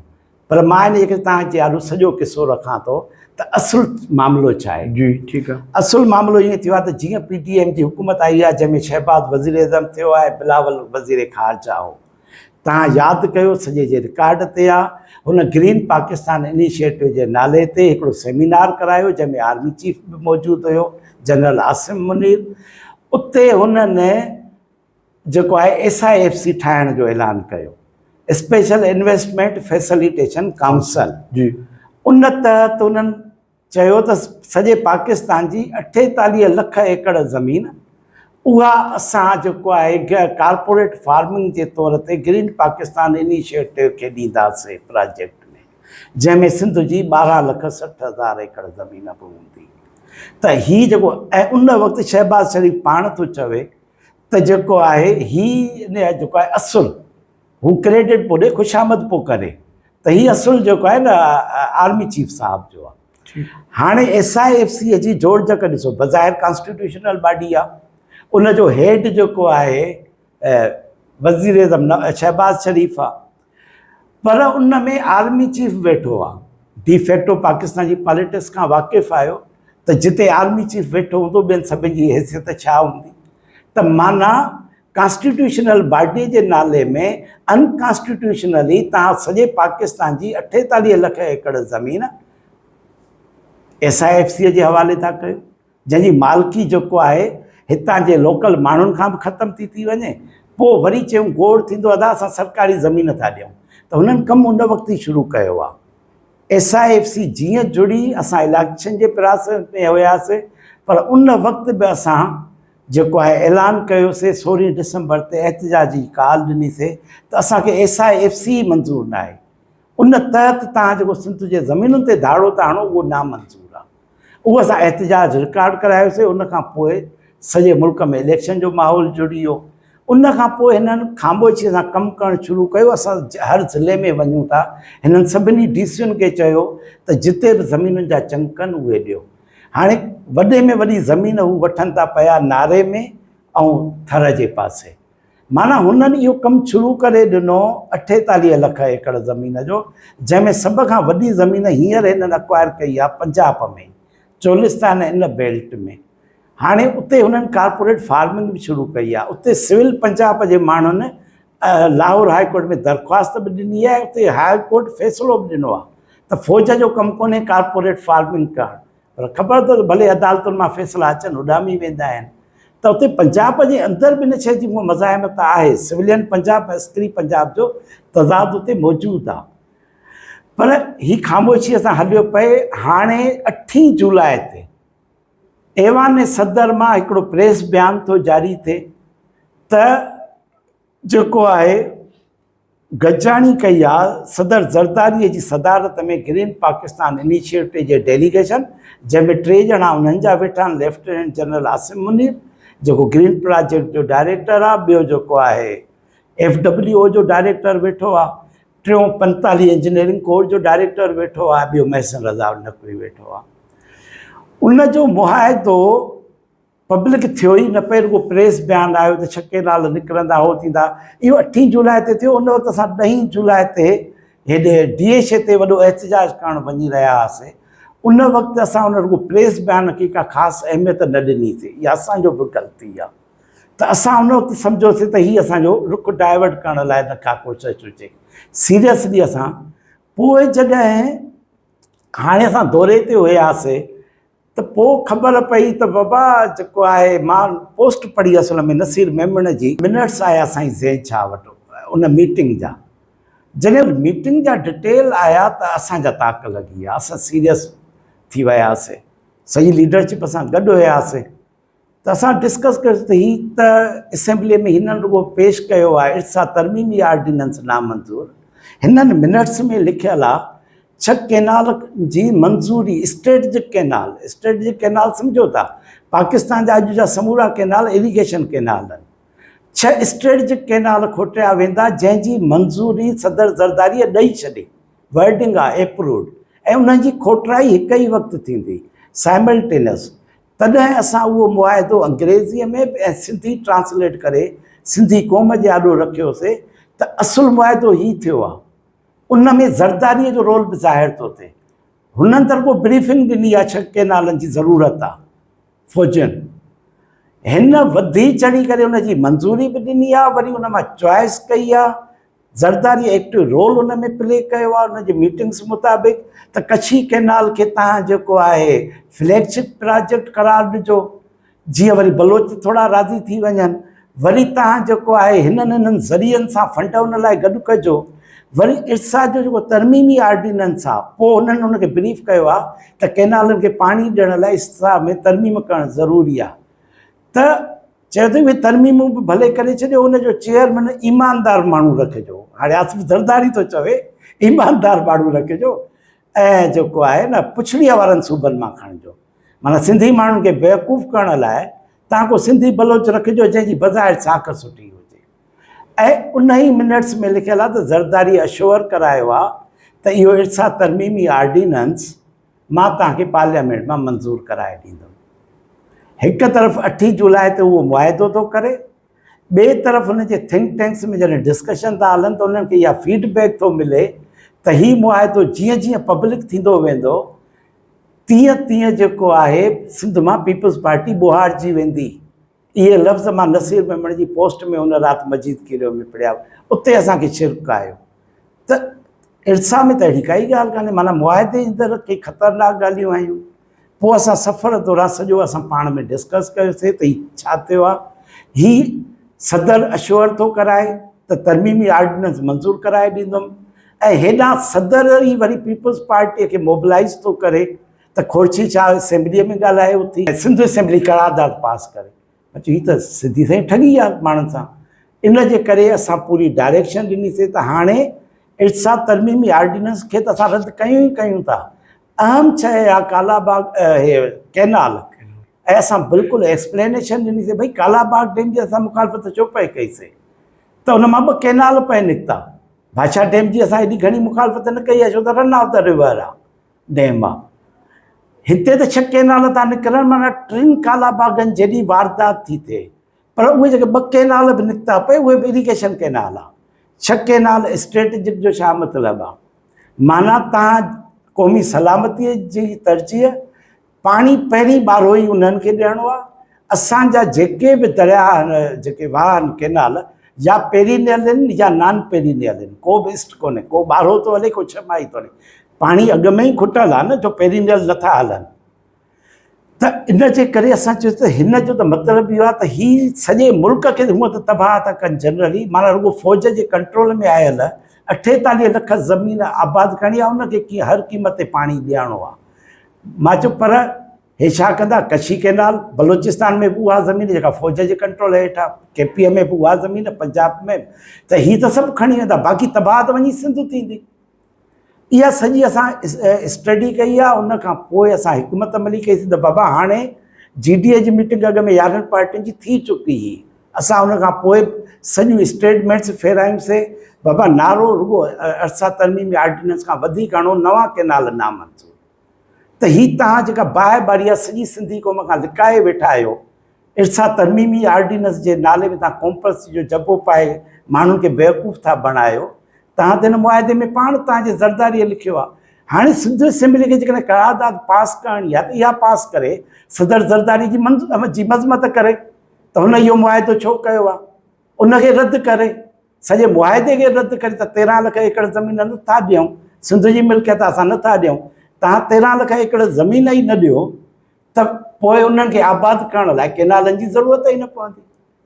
پر مان ان جي ڪري توهان جي آڏو سڄو قصو رکان ٿو ته اصل معاملو ڇا آهي. جي ٺيڪ آ. اصل معاملو ائين ٿيو آهي ته جيئن پي ڊي ايم جي حڪومت آئي آهي جنهن ۾ شهباز وزيراعظم ٿيو آهي بلاول وزير خارجه هو. توهان ياد ڪيو سڄي جي رڪارڊ تي آ هن گرين پاڪستان انيشيٽو جي نالي تي هڪڙو سيمينار ڪرايو جنهن ۾ آرمي چيف به موجود هيو جنرل عاصم منير اتي هنن جيڪو آهي ايس I F C ٺاهڻ جو اعلان ڪيو اسپيشل انويسٽمينٽ فيسليٽيشن ڪائونسل جي ان تحت انهن چيو ته سڄي پاڪستان جي 48 لک ايڪڙ زمين اها اسان جيڪو آهي ڪارپوريٽ فارمنگ جي طور تي گرين پاڪستان انيشيٽو کي ڏينداسين پراجيڪٽ ۾ جنهن ۾ سنڌ جي 12 لک 60 هزار ايڪڙ زمين به هوندي ته هي جيڪو ۽ ان وقت شهباز شريف پاڻ ٿو چوي ته جيڪو آهي هي جيڪو آهي اصل هو ڪريڊٽ پو ڏي خوشامد پو ڪري ته هي اصل جيڪو آهي نه آرمي چيف صاحب جو آهي. هاڻي ايس I F سي جي جوڙجڪ ڏسو بظاهر ڪانسٽيٽيوشنل باڊي آهي ان جو هيڊ جيڪو آهي وزير اعظم شهباز شريف آهي پر ان ۾ آرمي چيف ويٺو آهي ڊي فيڪٽو پاڪستان جي پاليٽڪس کان واقف آهيو ته جتي آرمي چيف ويٺو هوندو ٻين سڀن جي حيثيت ڇا هوندي ته معنيٰ ڪانسٽيٽيوشنل باڊي جي نالي ۾ ان ڪانسٽيٽيوشنلي توهان سڄي پاڪستان جي 48 لک ايڪڙ زمين ايس I F C جي حوالي ٿا ڪيو جنهن جي مالڪي جيڪو آهي هتان جي لوڪل ماڻهن کان به ختم ٿي ٿي وڃي پوء وري چيون گوڙ ٿيندو ادا اسان سرڪاري زمين ٿا ڏيون ته هنن ڪم ان وقت ئي شروع ڪيو آهي ايس I F C جيئن جڙي اسان اليڪشن جي پراسيس ۾ هياسي پر ان وقت به اسان جيڪو آهي اعلان ڪيوسي سورهين ڊسمبر تي احتجاجي ڪال ڏنيسي ته اسان کي ايس I F سي ئي منظور ناهي ان تحت توهان جيڪو سنڌ جي زمينن تي ڌاڙو ٿا هڻو اهو نامنظور آهي اهو اسان احتجاج رڪارڊ ڪرايوسي ان کان پوء سڄي ملڪ ۾ اليڪشن جو ماحول جڙي ويو ان کان پوء هنن خاموشي سان ڪم ڪرڻ شروع ڪيو اسان هر ضلعي ۾ وڃون ٿا هنن سڀني ڊي سين کي چيو ته جتي به زمينن جا چنڪن اهي ڏيو. هاڻي وڏي ۾ وڏي زمين هو وٺن ٿا پيا ناري ۾ ۽ ٿر جي پاسي. معنيٰ هنن اهو ڪم شروع ڪري ڏنو 48 لک ايڪڙ زمين جو، جنهن ۾ سڀ کان وڏي زمين هينئر هنن اڪوائر ڪئي آهي پنجاب ۾ چولستان ان بيلٽ ۾. هاڻي اتي هنن ڪارپوريٽ فارمنگ به شروع ڪئي آهي. اتي سول پنجاب جي ماڻهن لاهور هاء ڪورٽ ۾ درخواست به ڏني آهي، اتي هاء ڪورٽ فيصلو به ڏنو آهي ته فوج جو ڪم ڪونهي ڪارپوريٽ فارمنگ ڪرڻ، پر خبر اٿو ته ڀلي عدالتن مان فيصلا اچن اڏامي ويندا آهن ته اتي پنجاب جي اندر به ان شيء جي مزاحمت آهي، سولين پنجاب ۽ عسڪري پنجاب جو تضاد اتي موجود آهي. پر هي خاموشيء سان هليو پئي. هاڻي اٺين جولاء تي ايوان صدر مان هڪڙو پريس بيان ٿو جاري ٿئي ته جيڪو آهي گڏجاڻي ڪئي آ صدر زرداري جي صدارت ۾ گرين پاڪستان انيشيٽو جي ڊيليگيشن جنهن ۾ ٽي ڄڻا انهن جا ويٺا آهن ليفٽيننٽ جنرل عاصم منير جيڪو گرين پراجيڪٽ جو ڊائريڪٽر آ ٻيو جيڪو آهي ايف ڊبليو او جو ڊائريڪٽر ويٺو آ ٽيون 45 انجنيئرنگ ڪور جو ڊائريڪٽر ويٺو آ ٻيو محسن رضا نقوي ويٺو آ ان جو معاهدو پبلڪ ٿيو ئي نه پئي رڳو پريس بيان آيو ته ڇهه ڪينال نڪرندا هو ٿيندا اهو اٺين جولاء تي ٿيو ان وقت اسان ڏهين جولاء تي هيڏي ڊي ايڇ اي تي وڏو احتجاج ڪرڻ وڃي رهيا هئاسين ان وقت اسان ان رڳو پريس بيان کي ڪا خاص اهميت نه ڏني سي اها اسان جو به غلطي آ ته اسان ان وقت سمجهوسي ته هي اسان جو رخ ڊائيورٽ ڪرڻ لاء نه ڪا ڪوشش هجي سيريسلي اسان پوء جڏهن هاڻي اسان دوري تي هياسي ته پوء خبر پئي ته بابا جيڪو آهي مان پوسٽ پڙهي اصل ۾ نصير ميمڻ جي منٽس آيا سائين زين شاهه وٽ ان ميٽنگ جا جڏهن ميٽنگ جا ڊٽيل آيا ته اسان جا تاڪ لڳي ويا اسان سيريس ٿي وياسي سڄي ليڊرشپ اسان گڏ هياسي ته اسان ڊسڪس ڪيوسين ته هي ته اسيمبلي ۾ هنن رڳو پيش ڪيو آهي ارسا ترميمي آرڊيننس نامنظور هنن منٽس ۾ لکيل آهي ڇهه ڪينال جي منظوري اسٽريٽجڪ ڪينال اسٽريٽجڪ ڪينال سمجهو ٿا پاڪستان جا اڄ جا سمورا ڪينال اريگيشن ڪينال آهن ڇهه اسٽريٽجڪ ڪينال کوٽيا ويندا جنهن جي منظوري صدر زرداري ڏئي ڇڏي ورڊنگ آهي ايپروڊ ۽ انهن جي کوٽرائي هڪ ئي وقت ٿيندي سائملٽينس تڏهن اسان اهو معاهدو انگريزيء ۾ به ۽ سنڌي ٽرانسليٽ ڪري سنڌي قوم جي آڏو رکيوسي ته اصل معاهدو هي ٿيو آهي. ان ۾ زرداريء جو رول به ظاهر ٿو ٿئي. هنن ته رڳو بريفنگ ڏني آهي ڇهه ڪئنالن جي ضرورت آهي فوجين. هن وڌي چڙهي ڪري ان جي منظوري به ڏني آهي وري ان مان چوائس ڪئي آهي. زرداري ايڪٽو رول ان ۾ پلي ڪيو آهي ان جي ميٽنگس مطابق ته ڪڇي ڪئنال کي تهان جيڪو آهي فليگ شپ پراجيڪٽ قرار ڏجو جيئن وري بلوچ ٿورا راضي ٿي وڃن وري تهان جيڪو آهي هنن هنن ذريعن سان فنڊ ان لاء گڏ ڪجو وري ارسا جو جيڪو ترميمي آرڊيننس آهي پوء هنن ان کي بريف ڪيو آهي ته ڪئنالن کي پاڻي ڏيڻ لاء ارسا ۾ ترميم ڪرڻ ضروري آهي ته چيو ته اهي ترميمون به ڀلي ڪري ڇڏيو ان جو چيئرمين ايماندار ماڻهو رکجو هاڻي آصف زرداري ٿو چوي ايماندار ماڻهو رکجو ۽ جيڪو آهي نه پڇڙيء وارن صوبن مان کڻجو معنيٰ سنڌي ماڻهن کي بيوقوف ڪرڻ لاء تان ڪو سنڌي بلوچ رکجو جنهن جي بظاهر ساک سٺي هجي ۽ ان ئي منٽس ۾ لکيل آهي ته زرداري اشور ڪرايو آهي ته اهو ارسا ترميمي آرڊيننس مان توهان کي پارليامينٽ مان منظور ڪرائي ڏيندم. هڪ طرف اٺين جولاء تي اهو معاهدو ٿو ڪري، ٻئي طرف هن جي ٿنڪ ٽينڪس ۾ جڏهن ڊسڪشن ٿا هلن ته انهن کي اها فيڊ بيڪ ٿو ملي ته هي معاهدو جيئن جيئن پبلڪ ٿيندو ويندو تيئن تيئن جيڪو آهي سنڌ مان پيپلز پارٽي ٻوهارجي ويندي. اهي لفظ مان نصير ميمڻ جي پوسٽ ۾ ان رات مجيد ڪيريو ۾ پڙهيا اتي اسان کي ڇرڪ آيو ته ارسا ۾ ته اهڙي ڪائي ڳالهه ڪانهي معنيٰ معاهدي اندر ڪي خطرناڪ ڳالهيون آيون پوء اسان سفر دوران سڄو اسان پاڻ ۾ ڊسڪس ڪيوسي ته هي ڇا ٿيو آهي هي صدر اشور ٿو ڪرائي ته ترميمي آرڊيننس منظور ڪرائي ڏيندم ۽ هيڏانهن صدر ئي وري پيپلز پارٽيء کي موبلائز ٿو ڪري ته خورشيد شاهه اسيمبليء ۾ ڳالهائي اٿي ۽ سنڌ اسيمبلي قرارداد پاس ڪري. مان چيو هي ته سڌي سائين ٺڳي آهي ماڻهن سان. ان جي ڪري اسان پوري ڊائريڪشن ڏنيسي ته هاڻي ارسا ترميمي آرڊيننس کي ته اسان رد ڪيون ئي ڪيون ٿا. اهم شيء آهي ڪالا باغ هي ڪينال ۽ اسان بلڪل ايڪسپلينيشن ڏنيسي ڀئي ڪالا باغ ڊيم جي اسان مخالفت ڇو پئي ڪئيسي ته ان مان ٻه ڪينال پئي نڪتا. ڀاشا ڊيم جي اسان ايڏي گهڻي مخالفت نه ڪئي آهي ڇو ته رن آف the river آهي. ڊيم آ. هتي ته ڇهه ڪئنال ٿا نڪرن معنيٰ ٽن ڪالا باغن جيڏي واردات ٿي ٿئي پر اهي جيڪي ٻه ڪئنال به نڪتا پئي اهي به اريگيشن ڪئنال آ. ڇهه ڪئنال اسٽريٽجڪ جو ڇا مطلب آ؟ معنيٰ تان قومي سلامتي جي ترجيح پاڻي پهرين ٻارهو ئي انهن کي ڏيڻو آ. اسان جا جيڪي به درياء آهن جيڪي واهه آهن ڪئنال يا پيرينيل آهن يا نان پيرينيل آهن ڪو به اسٽ ڪونهي ڪو ٻارهو ٿو هلي ڪو ڇهه ماهي ٿو هلي پاڻي اڳ ۾ ئي کٽل آ نه جو پيرينيل نٿا هلن. ته ان جي ڪري اسان چيو ته هن جو ته مطلب اهو آهي ته هي سڄي ملڪ کي هونء ته تباهه ٿا ڪن جنرلي معنيٰ رڳو فوج جي ڪنٽرول ۾ آيل 48 لک زمين آباد ڪرڻي آهي ان کي ڪيئن هر قيمت تي پاڻي ڏيڻو آهي. مان چيو پر هي ڇا ڪندا ڪڇي ڪئنال بلوچستان ۾ به اها زمين جيڪا فوج جي ڪنٽرول هيٺ آهي ڪي پي ۾ به اها زمين پنجاب ۾ ته هي ته سڀ کڻي ويندا باقي تباهه ته وڃي سنڌ ٿيندي. اها سڄي اسان اسٽڊي ڪئي آهي ان کان پوء اسان حڪمت عملي ڪئي سي ته بابا هاڻي جي ڊي اي جي ميٽنگ اڳ ۾ 11 پارٽين جي ٿي چڪي هئي اسان ان کان پوء سڄيون اسٽيٽمينٽس ڦيرايون سي بابا نعرو رڳو ارسا ترميمي آرڊيننس کان وڌيڪ هڻو نوان ڪينال نامنظور ته هي توهان جيڪا باهه ٻاري آهي سڄي سنڌي قوم کان لڪائي ويٺا آهيو ارسا ترميمي آرڊيننس جي نالي ۾ توهان قومپرستي جو جبو پائي ماڻهن کي بيوقوف ٿا بڻايو. توهان ته هن معاهدي ۾ پاڻ توهان جي زرداريء لکيو آهي. هاڻي سنڌ اسيمبلي کي جيڪڏهن قرارداد پاس ڪرڻي آهي ته اها پاس ڪري صدر زرداري جي جي مذمت ڪري ته هن اهو معاهدو ڇو ڪيو آهي؟ ان کي رد ڪري سڄي معاهدي کي رد ڪري ته 13 لک ايڪڙ زمين نه ٿا ڏيون، سنڌ جي ملڪيت اسان نه ٿا ڏيون، توهان 13 لک ايڪڙ زمين ئي نه ڏيو ته پوء انهن کي آباد ڪرڻ لاء ڪينالن جي ضرورت ئي نه پوندي.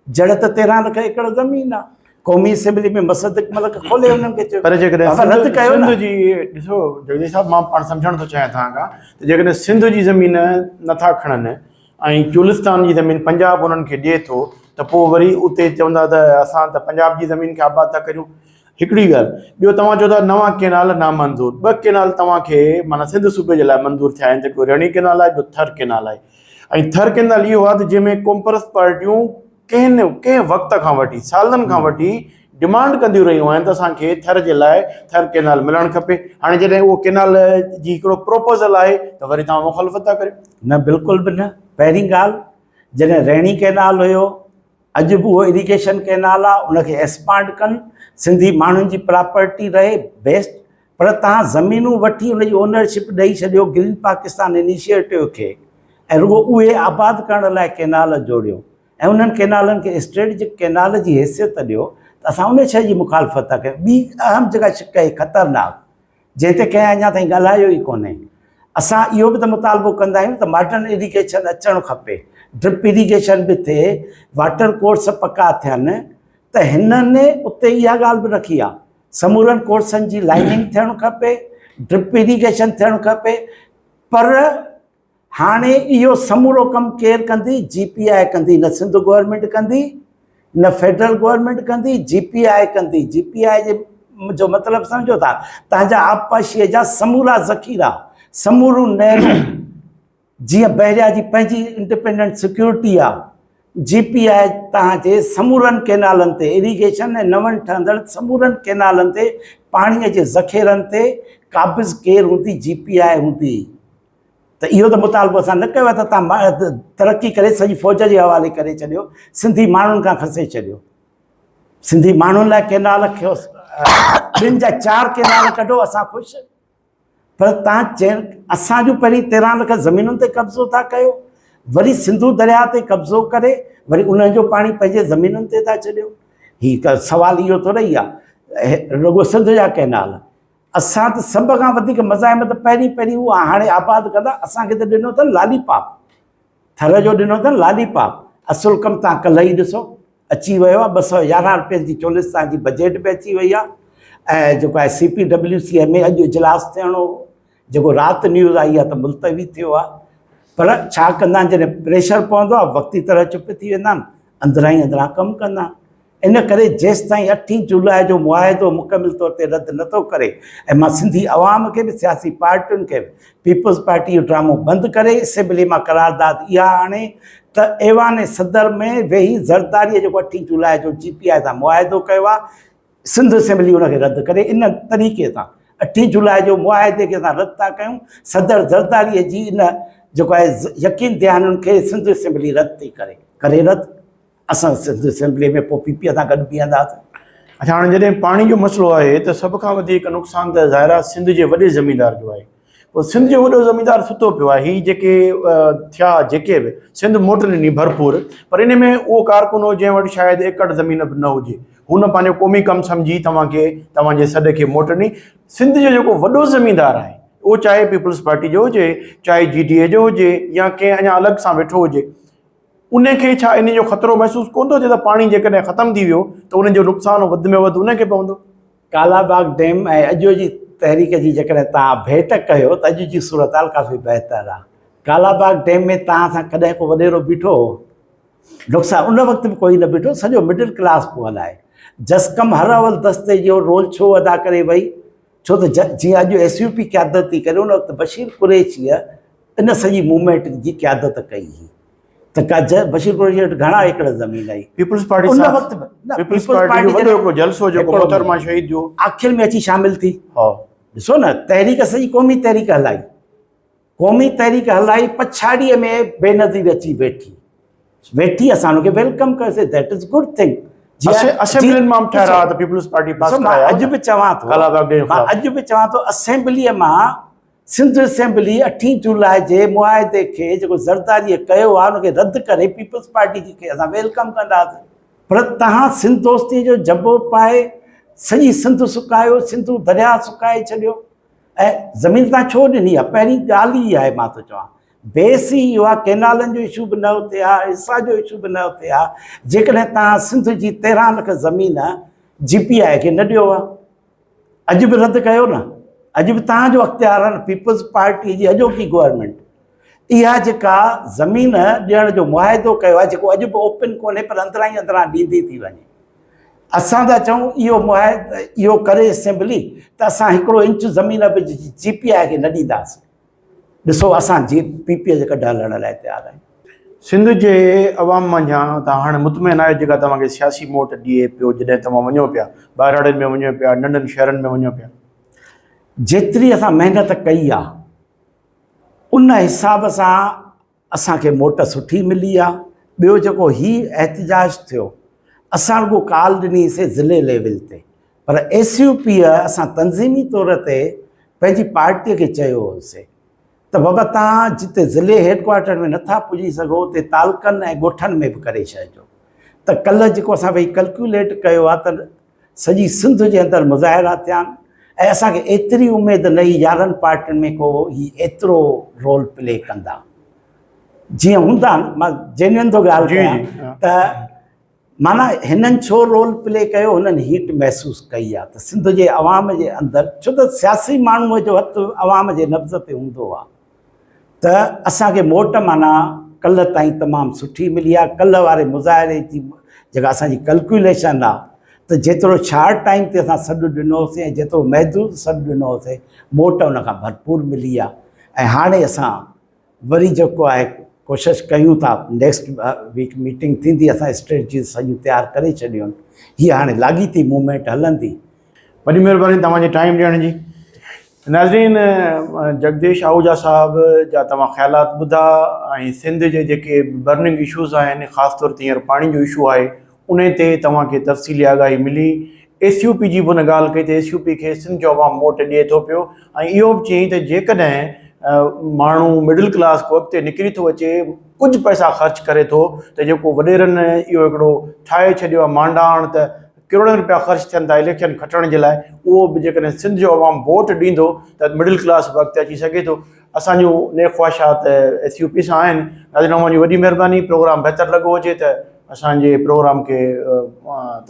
جڙ ته 13 لک ايڪڙ زمين آ. قومي اسيمبلي ۾ مصدق ملڪ کولي انهن کي چيو پر جيڪڏهن رد ڪيو سنڌ جي ڏسو جگديش صاحب مان پاڻ سمجهڻ ٿو چاهيان توهان کان ته جيڪڏهن سنڌ جي زمين نٿا کڻن ۽ چولستان جي زمين پنجاب انهن کي ڏئي ٿو ته پوء وري اتي چوندا ته اسان ته پنجاب جي زمين کي آباد ٿا ڪريون هڪڙي ڳالهه، ٻيو توهان چئو ٿا نوان ڪينال نامنظور، ٻه ڪينال توهان کي معنيٰ سنڌ صوبي جي لاء منظور ٿيا آهن ته هڪڙو ريڻي ڪينال آهي ٻيو ٿر ڪينال آهي ۽ ٿر ڪينال اهو آهي ته جنهن ۾ قومپرست پارٽيون ڪنهن ڪنهن وقت کان وٺي سالن کان وٺي ڊمانڊ ڪنديون رهيون آهن ته اسان کي ٿر جي لاء ٿر ڪينال ملڻ کپي هاڻي جڏهن اهو ڪينال جي هڪڙو پروپوزل آهي ته وري توهان مخالفت ٿا ڪريو. نه بلڪل به نه پهرين ڳالهه جڏهن ريڻي ڪينال هيو اڄ به اهو اريگيشن ڪئنال آ ان کي ايڪسپانڊ ڪن سنڌي ماڻهن جي پراپرٽي رهي بيسٽ پر توهان زمينون وٺي ان جي اونرشپ ڏئي ڇڏيو گرين پاڪستان انيشيٽو کي ۽ رڳو اهي آباد ڪرڻ لاء ڪئنال جوڙيو ۽ انهن ڪئنالن کي اسٽريٽجڪ ڪئنال جي حيثيت ڏيو ته اسان ان شيء جي مخالفت ٿا ڪيون ٻي اهم جيڪا شق آهي خطرناڪ جنهن تي ڪنهن اڃا تائين ڳالهايو ئي ڪونهي. اسان اهو به ته مطالبو ڪندا آهيون ته ماڊرن اريگيشن اچڻ کپي، ڊرپ اريگيشن به ٿئي، واٽر ڪورس پڪا ٿين ته هنن اتي اها ڳالهه به رکي آهي سمورن ڪورسن جي لائننگ ٿيڻ کپي، ڊرپ اريگيشن ٿيڻ کپي پر هاڻي اهو سمورو ڪم ڪير ڪندي؟ جي پي آء ڪندي، نه سنڌ گورنمينٽ ڪندي، نه فيڊرل گورنمينٽ ڪندي، جي پي آء ڪندي. جي پي آء جي جو مطلب سمجهو ٿا، تنهن جا آبپاشيء جا سمورا ذخيرا، سموريون نهرون، جيئن بحريا جي پنهنجي انڊيپينڊنٽ سيڪيورٽي آ، جي پي آء تهان جي سمورن ڪينالن تي، اريگيشن ۽ نون ٺهندڙ سمورن ڪينالن تي پاڻيء جي ذخيرن تي قابض ڪير هوندي؟ جي پي آء هوندي. ته اهو ته مطالبو اسان نه ڪيو آهي ته توهان ترقي ڪري سڄي فوج جي حوالي ڪري ڇڏيو، سنڌي ماڻهن کان کسي ڇڏيو. سنڌي ماڻهن لاء ڪينال ٻن جا چار ڪينال ڪڍو اسان خوش، پر توهان چين اسان جون پهرين 13 لک زمينن تي قبضو ٿا ڪيو، وري سنڌو درياهه تي قبضو ڪري وري انهن جو پاڻي پنهنجي زمينن تي ٿا ڇڏيو. هي سوال اهو ٿورو ئي آهي رڳو سنڌ جا ڪينال اسان ته سڀ کان وڌيڪ مزاحمت پهرين پهرين اها هاڻي آباد ڪندا اسان کي ته ڏنو اٿن لالي پاپ ٿر جو ڏنو اٿن لالي پاپ اصل ڪم تان ڪلهه ئي ڏسو اچي ويو آهي 211 روپين جي چولستان جي بجيٽ به اچي وئي آهي ۽ جيڪو آهي سي پي ڊبليو سي ۾ اڄ اجلاس ٿيڻو هو جيڪو رات نيوز آئي آهي ته ملتوي ٿيو آهي پر ڇا ڪندا آهن جڏهن پريشر پوندو آهي وقتي طرح چپ ٿي ويندا آهن اندران ئي اندران ڪم ڪندا آهن ان ڪري جيستائين اٺين جولاء جو معاهدو مڪمل طور تي رد نه ٿو ڪري ۽ مان سنڌي عوام کي به سياسي پارٽين کي به پيپلز پارٽي جو ڊرامو بند ڪري اسيمبلي مان قرارداد اها آڻي ته ايوان صدر ۾ ويهي زرداري جيڪو اٺين جولاء جو جي پي آء سان معاهدو ڪيو آهي سنڌ اسيمبلي ان کي رد ڪري ان طريقي سان اٺين جولاء جو معاهدي کي اسان رد ٿا ڪيون، صدر زرداري جي ان جيڪو آهي يقين دهانين کي سنڌ اسيمبلي رد ٿي ڪري، ڪري رد، اسان سنڌ اسيمبلي ۾ پوء پي پي سان گڏ بيهنداسين. اڇا هاڻي جڏهن پاڻي جو مسئلو آهي ته سڀ کان وڌيڪ نقصان ته ظاهر آهي سنڌ جي وڏي زميندار جو آهي. پوء سنڌ جو وڏو زميندار ستو پيو آهي. هي جيڪي ٿيا جيڪي به سنڌ موٽ ڏني ڀرپور پر ان ۾ اهو ڪارڪن هو جنهن وٽ شايد ايڪڙ زمين به نه هجي. هن پنهنجو قومي ڪم سمجهي توهان کي توهان جي سڏ کي موٽ ڏني. سنڌ جو جيڪو وڏو زميندار آهي اهو چاهي پيپلز پارٽي جو هجي چاهي جي ڊي اي جو هجي يا ڪنهن اڃا الڳ سان ويٺو هجي ان کي ڇا ان جو خطرو محسوس ڪونه ٿو ٿئي ته پاڻي جيڪڏهن ختم ٿي ويو ته ان جو نقصان وڌ ۾ وڌ ان کي پوندو. ڪالا باغ ڊيم ۽ اڄ جي تحريڪ جي جيڪڏهن توهان ڀيٽ ڪيو ته اڄ جي صورتحال ڪافي بهتر آهي. ڪالا باغ ڊيم ۾ توهان سان ڪڏهن ڪو وڏيرو بيٺو هو؟ نقصان ان وقت به ڪوئي نه بيٺو، سڄو مڊل ڪلاس پيو هلائي. جسقم هر اول دستي جو رول ڇو ادا ڪري وئي؟ ڇو ته جيئن اڄ ايس يو پي قيادت ٿي ڪري ان وقت بشير قريشيء ان سڄي موومينٽ جي قيادت ڪئي هئي. ته ڪا بشير قريشي وٽ گهڻا ايڪڙ زمين آئي. پيپلز پارٽي ان وقت به نه پيپلز پارٽي جو وڏو هڪڙو جلسو جيڪو محترمه شهيد جو آخر ۾ اچي شامل ٿي. ها ڏسو نه تحريڪ سڄي قومي تحريڪ هلائي، قومي تحريڪ هلائي پڇاڙيء ۾ بينظير اچي ويٺي، ويٺي اسان ان کي welcome ڪيوسي، that is good thing. اسيمبلين مان به ٺهراء ته پيپلز پارٽي پاس ڪرايا. اڄ به چوان ٿو، مان اڄ به چوان ٿو اسيمبليء مان سنڌ اسيمبلي اٺين جولاء جي معاهدي کي جيڪو زرداريء ڪيو آهي ان کي رد ڪري پيپلز پارٽي جي کي اسان welcome ڪنداسين پر توهان سنڌ دوستي جو جبو پائي سڄي سنڌ سڪايو، سنڌو درياهه سڪائي ڇڏيو ۽ زمين توهان ڇو ڏني آهي؟ پهرين ڳالهه ئي آهي مان ٿو چوان بيس ئي اهو آهي ڪينالن جو اشو به نه اتي آهي، ارسا جو اشو به نه اتي آهي، جيڪڏهن توهان سنڌ جي 13 لک زمين جي پي آء کي نه ڏيو ها اڄ به رد ڪيو نه، اڄ به توهان جو اختيار آهي نه، پيپلز پارٽي جي اڄوڪي گورنمينٽ اها جيڪا زمين ڏيڻ جو معاهدو ڪيو آهي جيڪو اڄ به اوپن ڪونهي پر اندران ئي اندران ڏيندي ٿي وڃي، اسان ٿا چئون اهو معاهدو اهو ڪري اسيمبلي ته اسان هڪڙو انچ زمين به جي پي آء کي نه ڏينداسين. ڏسو اسان جي پي پي جي ڪڍ هلڻ لاء تيار آهيون. سنڌ جي عوام منجهان توهان هاڻي مطمئن آهيو جيڪا توهان کي سياسي موٽ ڏئي پيو جڏهن توهان وڃو پيا ٻهراڙين ۾ وڃو پيا ننڍن شهرن ۾ وڃو پيا. جيتري اسان محنت ڪئي آ ان حساب سان اسان کي موٽ سٺي ملي آ. ٻيو جيڪو هي احتجاج ٿيو اسان رڳو ڪال ڏني سي ضلعي ليول تي پر ايس يو پي اسان تنظيمي طور تي پنهنجي پارٽي کي چيو هوسي ته بابا توهان جتي ضلعي هيڊ ڪوارٽر ۾ نٿا پڄي سگهو اتي تعلقن ۽ ڳوٺن ۾ به ڪري ڇڏجو ته ڪلهه جيڪو اسان ويهي ڪلڪيوليٽ ڪيو آهي ته سڄي سنڌ جي اندر مظاهرا ٿيا آهن ۽ اسان کي ايتري اميد نه هئي 11 پارٽين ۾ ڪو هي ايترو رول پلي ڪندا جيئن هوندا آهن. مان جينوئن ٿو ڳالهه ڪيان ته معنيٰ هنن ڇو رول پلي ڪيو، هنن هيٽ محسوس ڪئي آهي ته سنڌ جي عوام جي اندر، ڇو ته سياسي ماڻهوء جو هٿ عوام جي نبض تي هوندو آهي ته اسان کي موٽ معنيٰ ڪلهه تائين تمام سٺي ملي آهي. ڪلهه واري مظاهري جي جيڪا اسان جي ڪلڪيوليشن آهي ته جيترو شارٽ ٽائيم تي اسان سڏ ڏنو هوسين ۽ جيترو محدود سڏ ڏنو هوسين موٽ ان کان ڀرپور ملي آهي ۽ هاڻي اسان وري جيڪو آهي ڪوشش ڪيون ٿا نيڪسٽ ويڪ ميٽنگ ٿيندي اسان اسٽريٽجيز سڄيون تيار ڪري ڇڏيون آهن هي هاڻي لاڳيتي موومينٽ هلندي. وڏي مهرباني توهان جي ٽائيم ڏيڻ جي. ناظرين جگديش آهوجا صاحب جا توهان خيالات ٻڌا ۽ سنڌ جي جيڪي برننگ اشوز آهن خاص طور تي هينئر پاڻي جو اشو آهي انهي تي توهان کي تفصيلي آگاهي ملي. ايس يو پي جي به هن ڳالهه ڪئي ته ايس يو پي کي سنڌ جو عوام موٽ ڏئي ٿو پيو ۽ اهو به چيائين ته جيڪڏهن ماڻهو مڊل ڪلاس ڪو اڳتي نڪري ٿو اچي ڪجهه پئسا خرچ ڪري ٿو ته جيڪو وڏيرن اهو هڪڙو ٺاهي ڇڏيو آهي مانڊاڻ ته ڪروڙين روپيا خرچ ٿين ٿا اليڪشن کٽڻ جي لاء اهو به جيڪڏهن سنڌ جو عوام ووٽ ڏيندو ته مڊل ڪلاس به اڳتي اچي سگهي ٿو. اسان جون نيڪ خواهشات ايس يو پي سان آهن. ناظرين اوهان جي وڏي مهرباني پروگرام بهتر لڳو هجي ته اسان جي پروگرام کي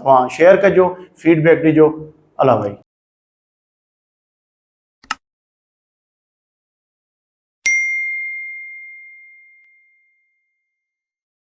توهان شيئر ڪجو فيڊ بيڪ ڏجو الله ڀائي.